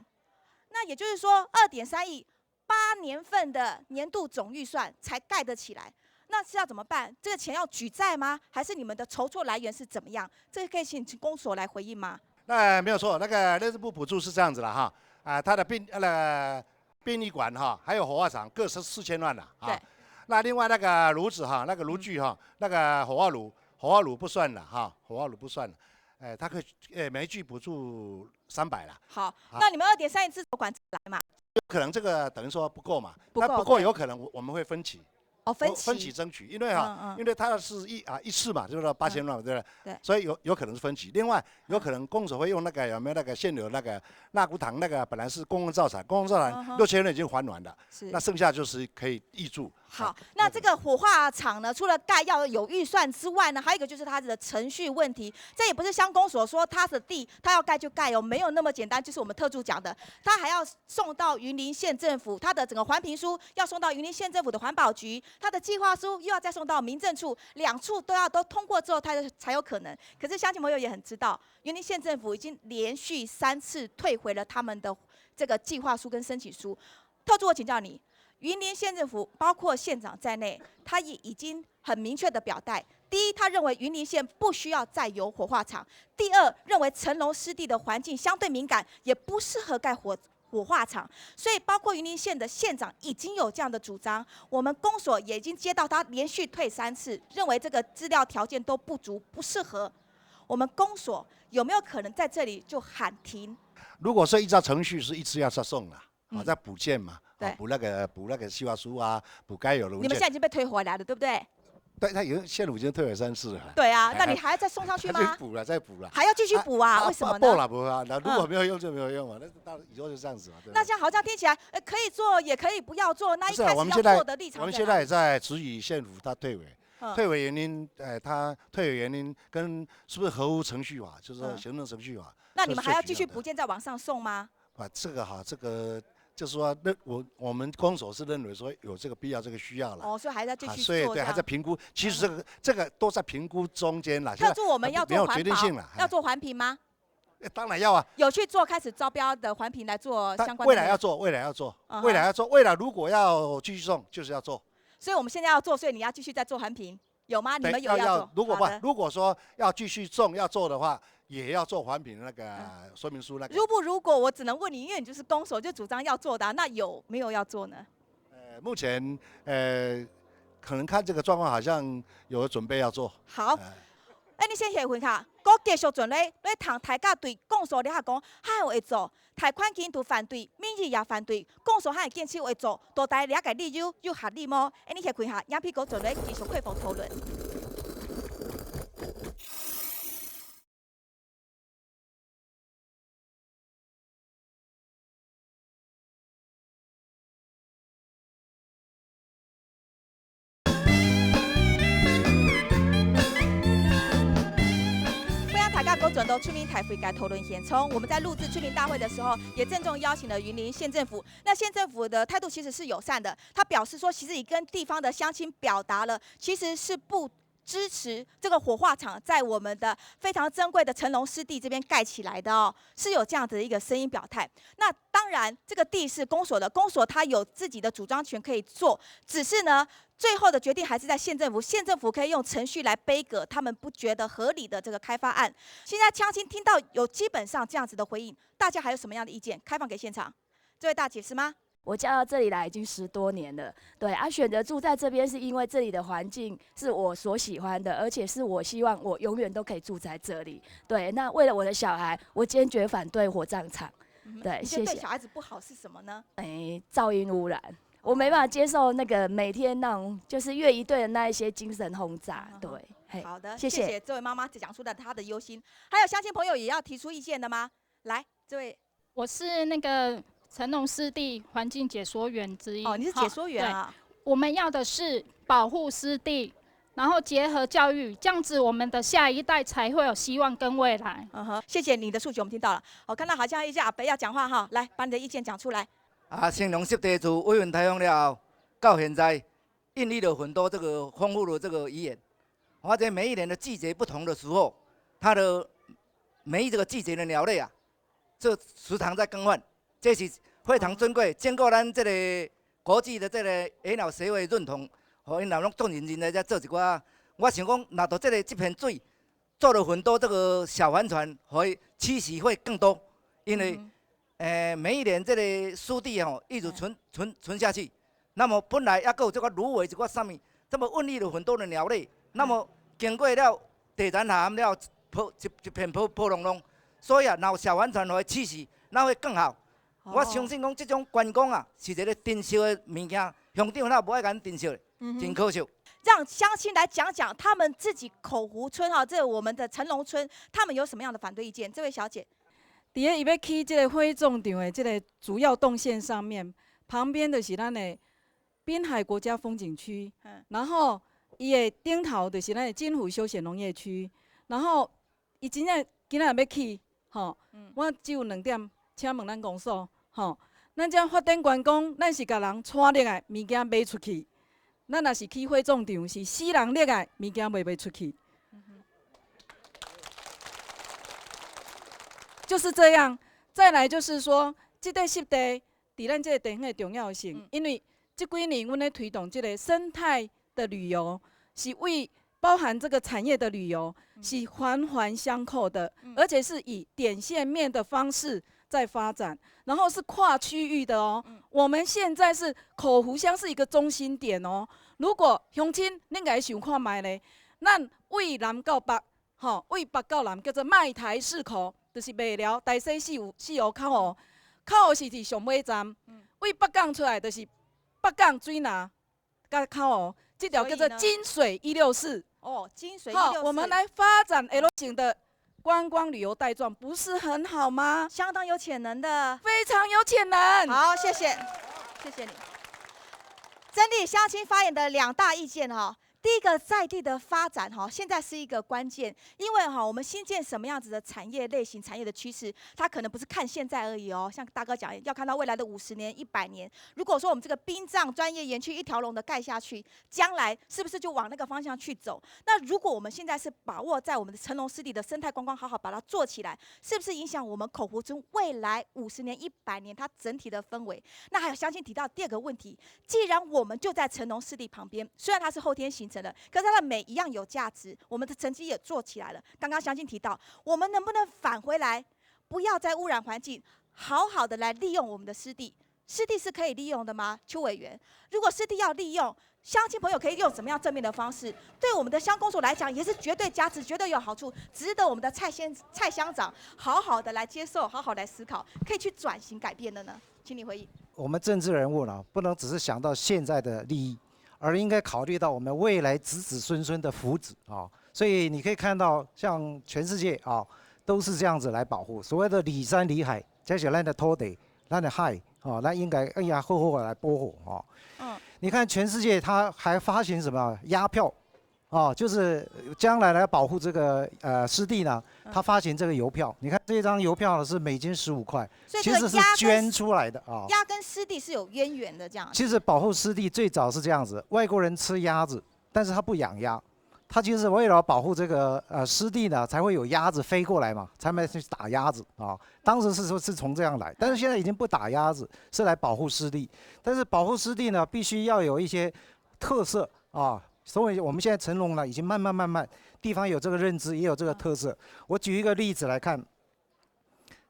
那也就是说2.3亿。8年份的年度总预算才盖得起来，那是要怎么办？这个钱要举债吗？还是你们的筹措来源是怎么样？这个可以请公所来回应吗？那没有错，那个内政部补助是这样子了哈，啊，他的那个殡仪馆哈，还有火化场各是4000万了啊。那另外那个炉子哈，那个炉具哈，那个火化炉，火化炉不算了哈，火化炉不算了，哎，他可以，哎，每一具补助300了。好，那你们2.3亿自筹款来嘛？有可能这个等于说不够嘛？不够。不够有可能我们会分期。哦，分期。分期争取，因为哈，因为它是一次嘛，就是说8000万，对不对？对。所以有可能是分期。另外，有可能公所会用那个有没有那个现有那个纳骨堂那个本来是公共造产，公共造产6000万已经还完了，那剩下就是可以挹注。好，那这个火化场呢，除了盖要有预算之外呢，还有一个就是它的程序问题。这也不是乡公所说他的地他要盖就盖哦，没有那么简单。就是我们特助讲的，他还要送到云林县政府，他的整个环评书要送到云林县政府的环保局，他的计划书又要再送到民政处，两处都要都通过之后，他才有可能。可是乡亲朋友也很知道，云林县政府已经连续3次退回了他们的这个计划书跟申请书。特助，我请教你。云林县政府包括县长在内，他也已经很明确的表态：第一，他认为云林县不需要再有火化场；第二，认为成龙湿地的环境相对敏感，也不适合盖火化场。所以，包括云林县的县长已经有这样的主张，我们公所也已经接到他连续退3次，认为这个资料条件都不足，不适合。我们公所有没有可能在这里就喊停？如果说依照程序是一次要再送了，啊，再补件嘛。补那个计划书啊，补该有的文件。你们现在已经被退回来了，对不对？对，他已经县府已经退回三次了。对啊，那你还要再送上去吗？补了，再补了。还要继续补啊？为什么呢？补了补啊，那如果没有用就没有用嘛，那到以后就这样子嘛。那这样好像听起来，可以做也可以不要做。那一开始要做的立场。我们现在也在质疑县府他退回，退回原因，他退回原因跟是不是合乎程序法，就是说行政程序法。那你们还要继续补件再往上送吗？啊，这个哈，这个。就是说，认我们公所是认为说有这个必要、这个需要了。哦，所以还在继续所以对，还在评估。其实这个都在评估中间了。特助我们要做没有决定性了。要做环评吗？当然要啊。有去做，开始招标的环评来做相关。未来要做，未来要做，未来要做。未来如果要继续种，就是要做。所以我们现在要做，所以你要继续再做环评，有吗？你们有要做？如果不，如果说要继续种要做的话，也要做环评那个说明书那个。如果我只能问你，因为你就是公所就主张要做的，那有没有要做呢？目前可能看这个状况，好像有准备要做。好，哎，你先歇回下，阁继续转咧咧谈大家对公所咧下讲，还会做，贷款金都反对，民意也反对，公所还会坚持会做，到底掠个理由有合理吗？哎，你歇开下，影片阁转咧继续开放讨论。转到村民大会该讨论现场。我们在录制村民大会的时候，也郑重邀请了云林县政府。那县政府的态度其实是友善的，他表示说，其实已跟地方的乡亲表达了，其实是不支持这个火化场在我们的非常珍贵的成龙湿地这边盖起来的哦，是有这样子的一个声音表态。那当然，这个地是公所的，公所他有自己的主张权可以做，只是呢，最后的决定还是在县政府，县政府可以用程序来杯葛他们不觉得合理的这个开发案。现在乡亲听到有基本上这样子的回应，大家还有什么样的意见？开放给现场，这位大姐是吗？我嫁到这里来已经10多年了，对啊，选择住在这边是因为这里的环境是我所喜欢的，而且是我希望我永远都可以住在这里。对，那为了我的小孩，我坚决反对火葬场。对，谢谢。对小孩子不好是什么呢？哎，噪音污染。我没办法接受那个每天那种就是乐仪队的那一些精神轰炸，对。好的，谢谢这位妈妈讲出了她的忧心。还有乡亲朋友也要提出意见的吗？来，这位，我是那个成龙湿地环境解说员之一。哦，你是解说员啊。我们要的是保护湿地，然后结合教育，这样子我们的下一代才会有希望跟未来。嗯哼，谢谢你的诉求，我们听到了。我看到好像一些阿伯要讲话哈，来把你的意见讲出来。啊，成龙湿地自苇云台风了后，到现在孕育了很多这个丰富的这个语言。而且每一年的季节不同的时候，它的每一这个季节的鸟类啊，这时常在更换，这是非常珍贵。经过咱这个国际的这个野鸟协会认同，予𪜶拢足认真来遮做一寡。我想讲，若到这片水，做了很多这个小帆船，会栖息会更多，因为。每一年这个湿地吼，一直存存存下去，那么本来犹阁有这个芦苇一寡啥物，这么孕育了很多的鸟类，那么经过了地层下了破一一片破破隆隆，所以啊，若有小帆船来栖息，那会更好。我相信讲这种观光啊，是一个珍惜的物件，乡长若无爱共珍惜，真可惜。让乡亲来讲讲他们自己口湖村哈，这我们的成龙村，他们有什么样的反对意见？这位小姐。伫咧伊欲起这个火葬场的这个主要动线上面，旁边就是咱的滨海国家风景区，然后伊的顶头就是咱的金湖休闲农业区，然后伊真正今仔日欲起，吼，我只有两点，请问咱公所，吼，咱遮发展观光，咱是共人带入来，物件卖出去，咱若是起火葬场，是死人入来，物件卖袂出去。就是这样，再来就是说，这块湿地伫咱这个地方的重要性，因为这几年阮咧推动这个生态的旅游，是为包含这个产业的旅游，是环环相扣的，而且是以点线面的方式在发展，然后是跨区域的哦。我们现在是口湖乡是一个中心点哦。如果乡亲，恁共伊想看觅咧，咱对南到北，吼，对北到南叫做麦台四口。就是麦寮、大溪四湖、四湖口湖，口湖是伫上尾站，对北港出来就是北港水林佮口湖，这条叫做金水164。哦，金水164。我们来发展 L 型的观光旅游带状，不是很好吗？相当有潜能的，非常有潜能。好，谢谢，谢谢你。整理乡亲发言的两大意见哈。第一个在地的发展哈，现在是一个关键，因为哈，我们新建什么样子的产业类型、产业的趋势，它可能不是看现在而已哦。像大哥讲，要看到未来的50年、100年。如果说我们这个殡葬专业园区一条龙的盖下去，将来是不是就往那个方向去走？那如果我们现在是把握在我们的成龙湿地的生态观光，好好把它做起来，是不是影响我们口湖村未来50年、一百年它整体的氛围？那还有相信提到第二个问题，既然我们就在成龙湿地旁边，虽然它是后天形成的，可是它的美一样有价值，我们的成绩也做起来了。刚刚相信提到，我们能不能返回来，不要再污染环境，好好的来利用我们的湿地？湿地是可以利用的吗？邱委员，如果湿地要利用，乡亲朋友可以用怎么样正面的方式，对我们的乡公所来讲也是绝对价值、绝对有好处，值得我们的蔡乡长好好的来接受、好好来思考，可以去转型改变的呢？请你回应。我们政治人物呢，不能只是想到现在的利益，而应该考虑到我们未来子子孙孙的福祉啊。所以你可以看到，像全世界啊，都是这样子来保护所谓的里山里海，这是咱的土地，咱的海。哦，那应该哎呀，好好来保护哦。你看全世界，他还发行什么押票，哦，就是将来来保护这个湿地呢，他发行这个邮票。你看这张邮票呢是美金15块，其实是捐出来的啊。鸭跟湿地是有渊源的，这样。其实保护湿地最早是这样子，外国人吃鸭子，但是他不养鸭。他就是为了保护这个湿地呢，才会有鸭子飞过来嘛，才能去打鸭子啊。当时是说是从这样来，但是现在已经不打鸭子，是来保护湿地。但是保护湿地呢，必须要有一些特色啊。所以我们现在成龙呢，已经慢慢慢慢地方有这个认知，也有这个特色。我举一个例子来看，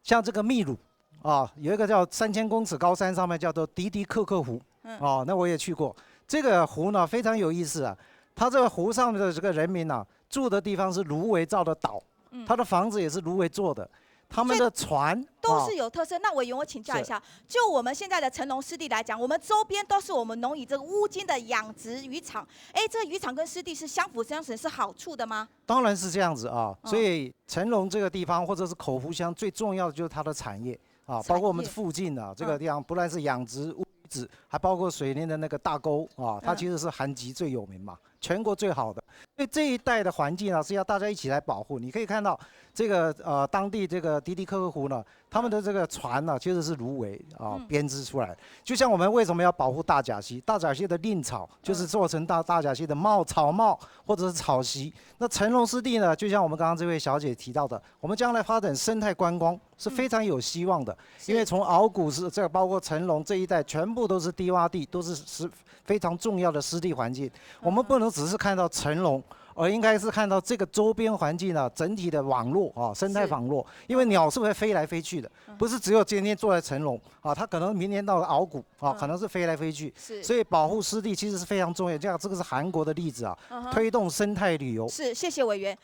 像这个秘鲁啊，有一个叫3000公尺高山上面叫做的的喀喀湖，哦，那我也去过。这个湖呢非常有意思啊。它这个湖上的这个人民呐，住的地方是芦苇造的岛，他的房子也是芦苇做的，他们的船都是有特色。那委员，我请教一下，就我们现在的成龙湿地来讲，我们周边都是我们农渔这个乌金的养殖渔场，哎，这个渔场跟湿地是相辅相成，是好处的吗？当然是这样子啊。所以成龙这个地方或者是口湖乡，最重要的就是它的产业啊，包括我们附近的这个地方，不论是养殖乌子，还包括水莲的那个大沟啊，它其实是韩籍最有名嘛。全国最好的，所以这一带的环境啊，是要大家一起来保护。你可以看到这个当地这个的的喀喀湖呢，他们的这个船呢，其实是芦苇啊编织出来。就像我们为什么要保护大甲溪？大甲溪的蔺草就是做成大甲溪的帽草帽或者是草席。那成龙湿地呢，就像我们刚刚这位小姐提到的，我们将来发展生态观光是非常有希望的，因为从鳌鼓是这个包括成龙这一带，全部都是低洼地，都是非常重要的湿地环境。我们不能只是看到成龙，而应该是看到这个周边环境呢，整体的网络啊，生态网络。因为鸟是会飞来飞去的，不是只有今天坐在成龙啊，它可能明天到了鳌鼓啊，可能是飞来飞去。所以保护湿地其实是非常重要。这样，这个是韩国的例子啊，推动生态旅游。是，谢谢委员。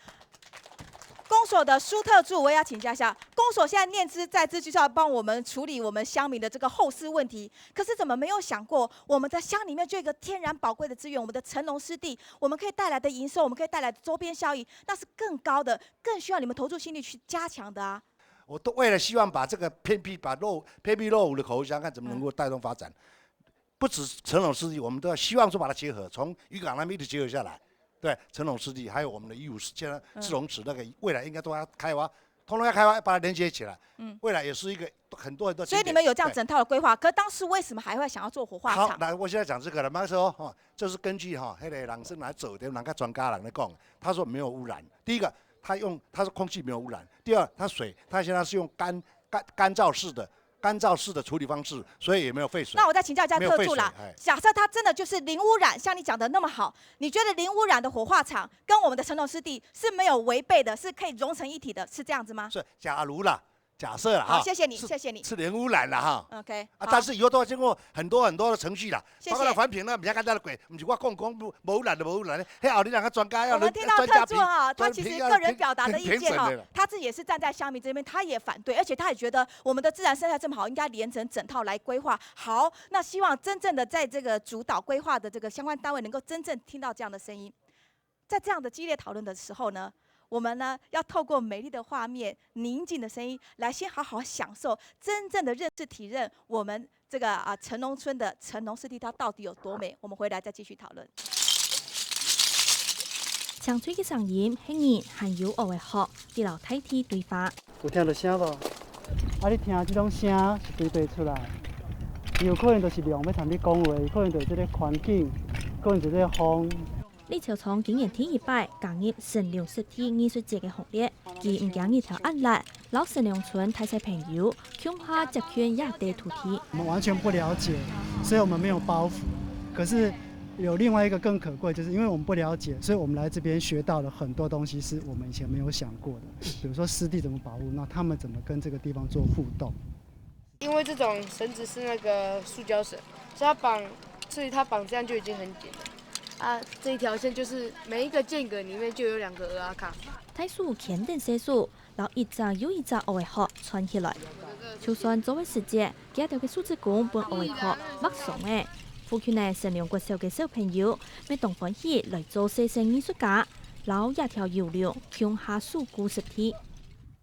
公所的苏特助，我也要请教一下。公所现在念兹在兹，就是要帮我们处理我们乡民的这个后事问题。可是怎么没有想过，我们的乡里面就有一个天然宝贵的资源，我们的成龙湿地，我们可以带来的营收，我们可以带来的周边效益，那是更高的，更需要你们投注心力去加强的啊。我都为了希望把这个偏僻、把落偏僻落伍的口湖乡，看怎么能够带动发展。不止成龙湿地，我们都要希望说把它结合，从渔港那边一直结合下来。对，成龙湿地，还有我们的义乌现在赤龙池那个，未来应该都要开发，通通要开发，把它连接起来。未来也是一个很多很多。所以你们有这样整套的规划，可当时为什么还会想要做火化场？好，来，我现在讲这个了。马说哈，这是根据哈，彼个人生来做的，人家专家人来讲，他说没有污染。第一个，他说空气没有污染。第二，他水，他现在是用干燥式的处理方式，所以也没有废水。那我再请教一下特助啦。假设它真的就是零污染，像你讲的那么好，你觉得零污染的火化场跟我们的成龙湿地是没有违背的，是可以融成一体的，是这样子吗？是，假如啦。假设了哈，好，谢谢你，谢谢你。是零污染了哈。 OK。啊，但是以后都要经过很多很多的程序啦，包括环评那比较简单的过，毋是我讲讲无污染就无污染，彼后你两个专家要。我们听到特助哈，他其实个人表达的意见哈，他自己也是站在乡民这边，他也反对，而且他也觉得我们的自然生态这么好，应该连成整套来规划。好，那希望真正的在这个主导规划的这个相关单位能够真正听到这样的声音，在这样的激烈讨论的时候呢，我们呢要透过美丽的画面、宁静的声音，来先好好享受真正的认识、体认我们这个啊成龙村的成龙湿地它到底有多美。我们回来再继续讨论。清脆的聲音係人含有學的學，佇老大地對話。有聽著聲無？啊，你聽這種聲是佗佗出來？有可能就是龍欲同你講話，可能就是這个環境，可能就是這个風。李朝聰今年第一擺加入神龍濕地藝術節的行列，伊毋驚日頭壓力，摎神龍村大細朋友，共下接權亞地土地。我們完全不了解，所以我們沒有包袱。可是有另外一個更可貴，就是因為我們不了解，所以我們來這邊學到了很多東西，是我們以前沒有想過的。比如說濕地怎麼保護，那他們怎麼跟這個地方做互動？因為這種繩子是那個塑膠繩，所以它綁這樣就已經很緊了。啊，這一條線就是每一個間隔裡面就有兩個蚵仔卡。大樹牽等細樹，然後一隻又一隻蚵仔殼串起來。就算作為時節，寄著个樹枝公分蚵仔殼陌鬆的。附近的神龍國小的小朋友，欲當歡喜來做寫生藝術家，摎這條遊龍共下守護濕地。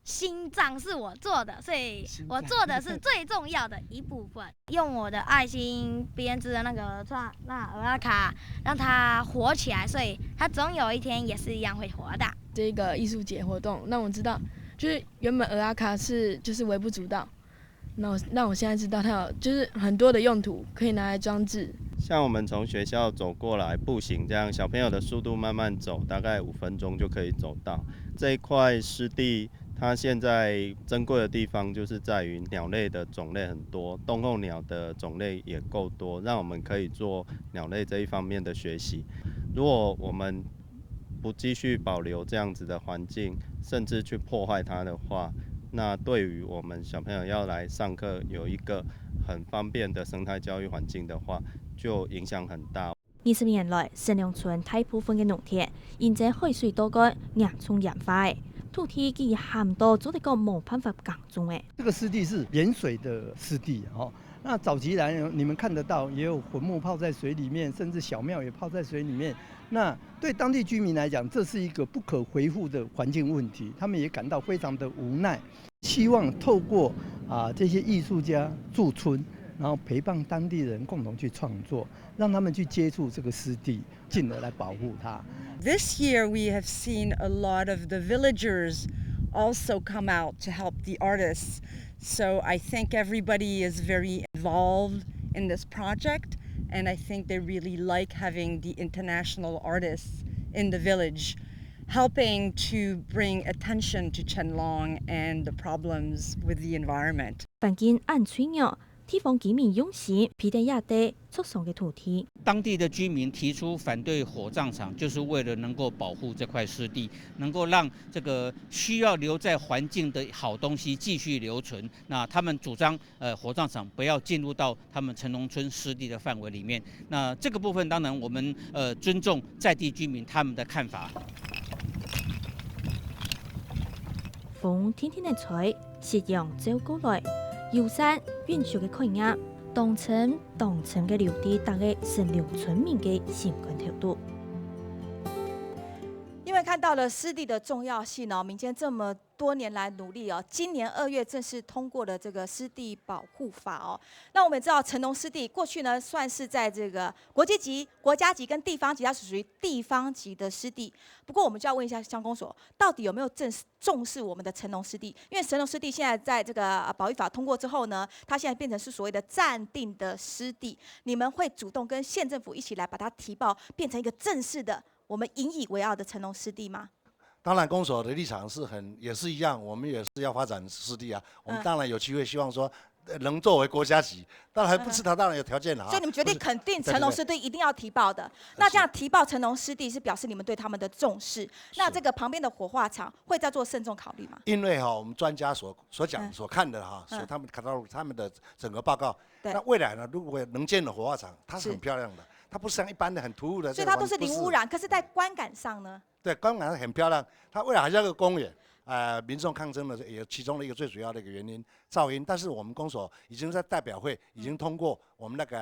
心臟是我做的，所以我做的是最重要的一部分。用我的愛心編織的那個串那蚵仔卡，讓它活起來，所以它總有一天也是一樣會活的。這個藝術節活動讓我知道，就是原本蚵仔卡是就是微不足道，那我讓我現在知道它有就是很多的用途，可以拿來裝置。像我們從學校走過來步行，這樣小朋友的速度慢慢走，大概5分鐘就可以走到這一塊濕地。它現在珍貴的地方就是在於鳥類的種類很多，冬候鳥的種類也夠多，讓我們可以做鳥類這一方面的學習。如果我們不繼續保留這樣子的環境，甚至去破壞它的話，那對於我們小朋友要來上課有一個很方便的生態教育環境的話，就影響很大。 20年來，神龍村大部分的農田因這海水倒灌嚴重鹽化，土地已鹹到做得個無辦法耕種的。這個濕地是鹽水的濕地哦。那早期來你們看得到，也有墳墓泡在水裡面，甚至小廟也泡在水裡面。那對當地居民來講，這是一個不可回復的環境問題，他們也感到非常的無奈。希望透過啊這些藝術家駐村，然後陪伴當地人共同去創作，讓他們去接觸這個濕地，進而來保護它。 This year we have seen a lot of the villagers also come out to help the artists. So I think everybody is very involved in this project, and I think they really like having the international artists in the village, helping to bring attention to Chenlong and the problems with the environment. 環境按脆弱，地方居民用心批得亞地出送的土地。當地的居民提出反對火葬場，就是為了能夠保護這塊濕地，能夠讓這個需要留在環境的好東西繼續留存。那他們主張，火葬場不要進入到他們成龍村濕地的範圍裡面。那這個部分當然我們尊重在地居民他們的看法。風輕輕的吹，夕陽照過來。遊山允許的概念，當成當成的留佇逐个神龍村民的心肝頭度。因為看到了濕地的重要性呢，民間這麼多年來努力哦，今年2月正式通過了這個濕地保護法哦。那我們也知道，成龍濕地過去呢算是在這個國際級、國家級跟地方級，它是屬於地方級的濕地。不過我們就要問一下鄉公所，到底有沒有正式重視我們的成龍濕地？因為成龍濕地現在在這個保育法通過之後呢，它現在變成是所謂的暫定的濕地。你們會主動跟縣政府一起來把它提報，變成一個正式的我們引以為傲的成龍濕地嗎？當然，公所的立場是很也是一樣，我們也是要發展濕地啊。我們當然有機會，希望說能作為國家級，當然不是他當然有條件了。所以你們決定肯定成龍濕地一定要提報的。那這樣提報成龍濕地是表示你們對他們的重視。那這個旁邊的火化場會再做慎重考慮嗎？因為哈，我們專家所講所看的哈，所他們看到他們的整個報告。那未來呢，如果能建的火化場，它是很漂亮的，它不是像一般的很突兀的。所以它都是零污染，可是，在觀感上呢？對，觀感上很漂亮。它未來還像個公園，民眾抗爭的也其中的一個最主要的一個原因，噪音。但是我們公所已經在代表會已經通過我們那個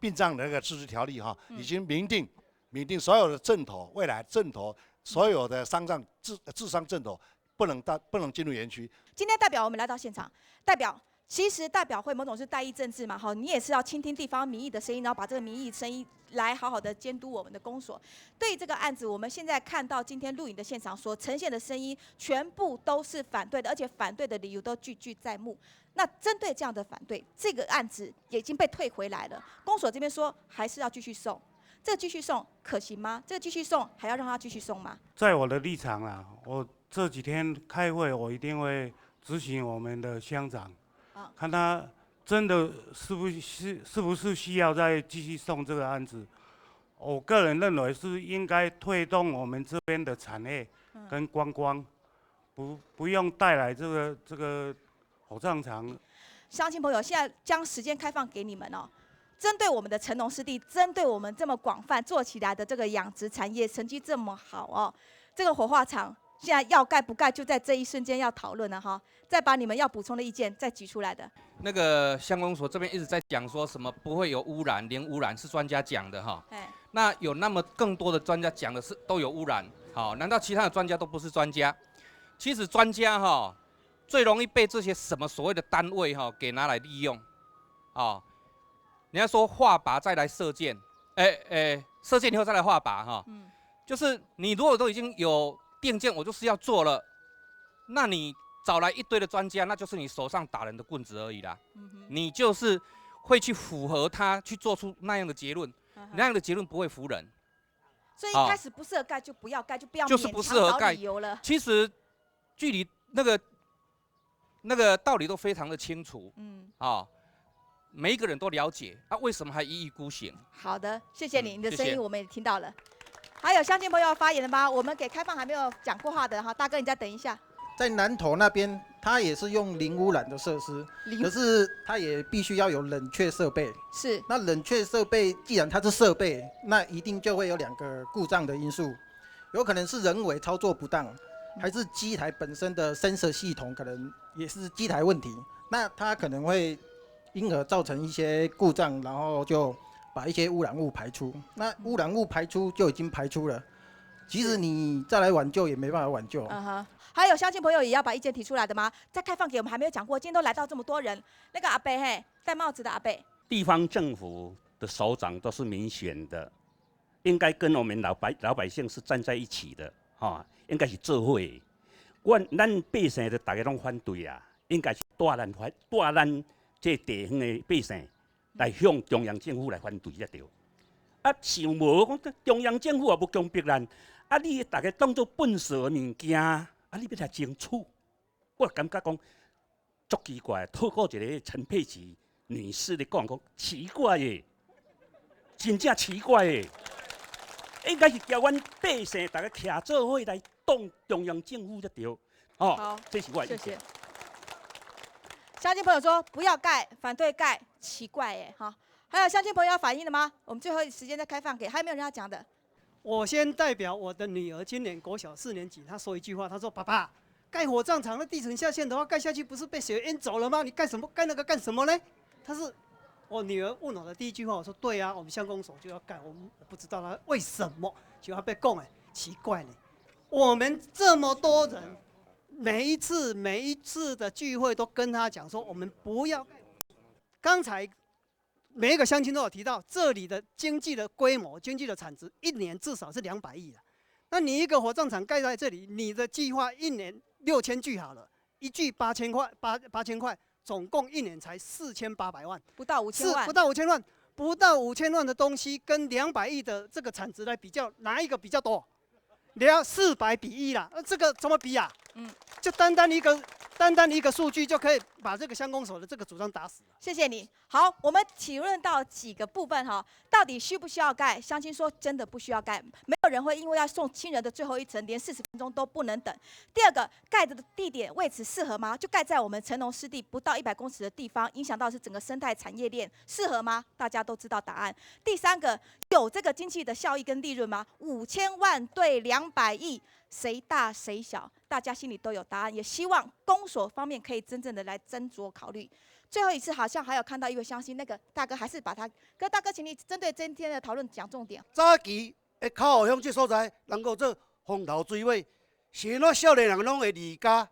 殯葬的那個自治條例哈，已經明定所有的陣頭，未來陣頭所有的喪葬治治喪陣頭不能進入園區。今天代表我們來到現場，代表。其實代表會某種是代議政治嘛，哈，你也是要傾聽地方民意的聲音，然後把這個民意聲音來好好的監督我們的公所。對這個案子，我們現在看到今天錄影的現場所呈現的聲音，全部都是反對的，而且反對的理由都句句在目。那針對這樣的反對，這個案子已經被退回來了。公所這邊說還是要繼續送，這繼續送可行嗎？這個繼續送還要讓他繼續送嗎？在我的立場啊，我這幾天開會，我一定會質詢我們的鄉長。看他真的是不是需要再繼續送這個案子？我個人認為是應該推動我們這邊的產業跟觀光，不用帶來這個火葬場。鄉親朋友，現在將時間開放給你們哦。針對我們的成農濕地，針對我們這麼廣泛做起來的這個養殖產業，成績這麼好哦，這個火化場現在要蓋不蓋，就在這一瞬間要討論了哈。再把你們要補充的意見再舉出來的。那個鄉公所這邊一直在講說什麼不會有污染，零污染是專家講的哈。那有那麼更多的專家講的是都有污染，好，難道其他的專家都不是專家？其實專家哈最容易被這些什麼所謂的單位哈給拿來利用，啊，你要說畫靶再來射箭，射箭以後再來畫靶哈，就是你如果都已經有定見，我就是要做了，那你找來一堆的專家，那就是你手上打人的棍子而已啦。你就是會去符合他去做出那樣的結論，那樣的結論不會服人。所以一開始不適合蓋就不要蓋，就不要就是不適合蓋理由了。其實距離那個道理都非常的清楚。啊，每一個人都了解，啊，為什麼還一意孤行？好的，謝謝你，你的聲音我們也聽到了。還有鄉親朋友要發言的嗎？我們給開放還沒有講過話的哈，大哥你再等一下。在南投那邊，它也是用零污染的設施，可是它也必須要有冷卻設備。那冷卻設備既然它是設備，那一定就會有兩個故障的因素，有可能是人為操作不當，還是機台本身的 sensor 系統可能也是機台問題。那它可能會因而造成一些故障，然後就把一些污染物排出。那污染物排出就已經排出了。其實你再來挽救也沒辦法挽救。嗯哼，還有鄉親朋友也要把意見提出來的嗎？再開放給我們還沒有講過，今天都來到這麼多人，那個阿伯嘿，戴帽子的阿伯。地方政府的首長都是民選的，應該跟我們老百姓是站在一起的，哈，應該是做伙。阮咱百姓就大家攏反對啊，應該是帶咱反帶咱這地方的百姓來向中央政府來反對才對。啊，想無講中央政府也無強迫咱。啊！你逐家當做糞埽的物件，啊！你欲來爭取，我感覺講足奇怪。透過一个陳佩琪女士咧講，講奇怪的，真正奇怪的，應該是叫阮百姓逐家徛做伙來擋中央政府才對。哦，好，這是我的意見。謝謝。鄉親朋友說不要蓋，反對蓋，奇怪耶，哈。還有鄉親朋友要反映的嗎？我們最後時間再開放給，還有沒有人要講的？我先代表我的女兒，今年國小四年級，她說一句話，她說：“爸爸，蓋火葬場的地層下陷的話，蓋下去不是被水淹走了嗎？你蓋什麼蓋那個幹什麼呢？”她是我女兒問我的第一句話，我說：“對啊，我們鄉公所就要蓋，我們我不知道她為什麼就要被供哎，奇怪呢。我們這麼多人，每一次每一次的聚會都跟他講說，我們不要蓋。剛才。每一個鄉親都有提到，這裡的經濟的規模、經濟的產值，一年至少是200億了。那你一個火葬場蓋在這裡，你的計劃一年6000具好了，一具八千塊，八千塊，總共一年才4800萬，不到五千萬，不到五千萬，不到五千萬的東西跟200億的這個產值來比較，哪一個比較多？你要400比1啦，那這個怎麼比啊？就單單一個數據就可以把這個鄉公所的這個主張打死。謝謝你。好，我們討論到幾個部分哈，到底需不需要蓋？鄉親說真的不需要蓋，沒有人會因為要送親人的最後一程，連40分鐘都不能等。第二個，蓋的地點位置適合嗎？就蓋在我們成農濕地不到100公尺的地方，影響到是整個生態產業鏈，適合嗎？大家都知道答案。第三個，有這個經濟的效益跟利潤嗎？5000萬對200億。誰大誰小，大家心裡都有答案。也希望公所方面可以真正的來斟酌考慮。最後一次，好像還有看到一位鄉親，那個大哥還是把他哥大哥，請你針對今天的討論講重點。早期的口湖鄉這所在，人講做風頭水尾，是按怎少年人攏會離家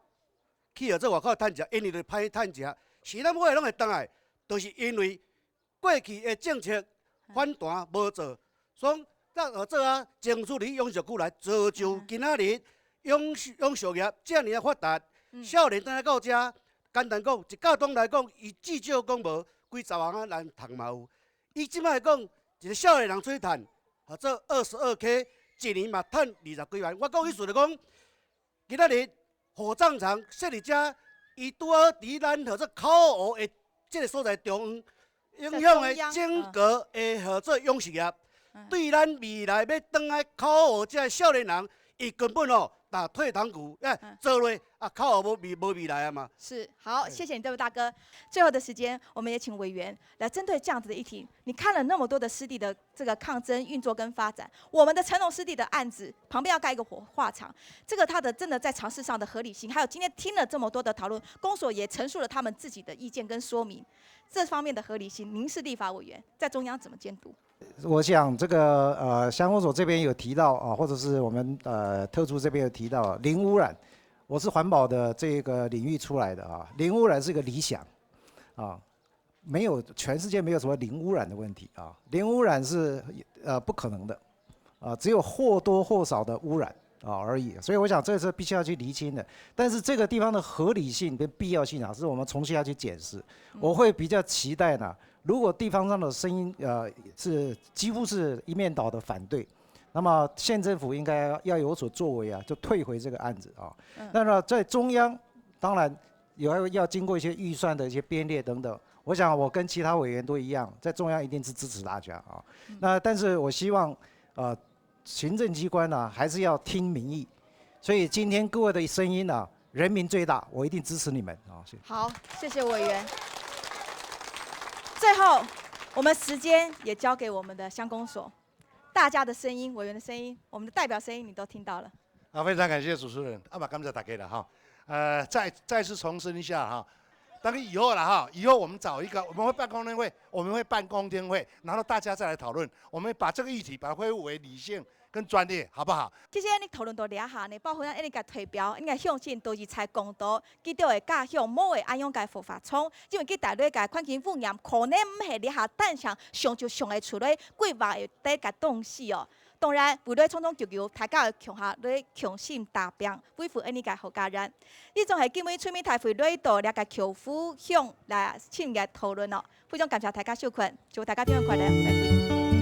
去予做外口趁食，因為就歹趁食。是咱尾仔攏會轉來，就是因為過去的政策反彈無做，所以咱做啊，爭取佇養殖區來造就今仔日養養殖業遮爾仔發達。少年轉來到遮，簡單講，一教黨來講，伊至少講無幾十萬仔人趁嘛有。伊這擺講，一個少年人出去趁，號做22K，一年嘛趁二十幾萬。我講意思就講，今仔日火葬場設佇遮，伊拄好佇咱號做口湖的這个所在中央，影響的整個的號做養殖業，對咱未來欲轉來口湖這少年人，伊根本哦打退堂鼓，哎，做落啊，口湖無未無未來啊嘛。是，好，謝謝你這位大哥。最後的時間，我們也請委員來針對這樣子的議題。你看了那麼多的濕地的這個抗爭運作跟發展，我們的成龍濕地的案子旁邊要蓋一個火化場，這個它的真的在常識上的合理性，還有今天聽了這麼多的討論，公所也陳述了他們自己的意見跟說明，這方面的合理性，您是立法委員，在中央怎麼監督？我想這個鄉公所這邊有提到啊，或者是我們特助這邊有提到零污染。我是環保的這個領域出來的啊，零污染是一個理想啊，沒有全世界沒有什麼零污染的問題啊，零污染是不可能的啊，只有或多或少的污染啊而已。所以我想這是必須要去釐清的。但是這個地方的合理性跟必要性啊，是我們重新要去檢視。我會比較期待呢，如果地方上的聲音是幾乎是一面倒的反對，那麼縣政府應該要有所作為啊，就退回這個案子啊。那麼在中央，當然有要經過一些預算的一些編列等等。我想我跟其他委員都一樣，在中央一定是支持大家啊。那但是我希望行政機關呢還是要聽民意，所以今天各位的聲音呢，人民最大，我一定支持你們啊。好，謝謝委員。最後，我們時間也交給我們的鄉公所，大家的聲音、委員的聲音、我們的代表聲音，你都聽到了。啊，非常感謝主持人，啊嘛感謝大家了哈。再次重申一下哈，當以後了哈，以後我們找一個，我們會辦公聽會，我們會辦公聽會，然後大家再來討論，我們把這個議題把它恢復為理性跟專業，好不好？其實你討論到這下呢，包括咱一直共提標，應該相信都是採公道，記得會教向某會按樣共火化廠，因為去大陸共環境污染，可能毋係這下單想上就上會出來規劃會得共凍死哦。當然，為了創創求求，大家會強下來強心打拼，維護印尼個好家人。呢種係今日出面大會來到這个口湖鄉來參與討論哦。非常感謝大家收看，祝大家平安快樂，再會。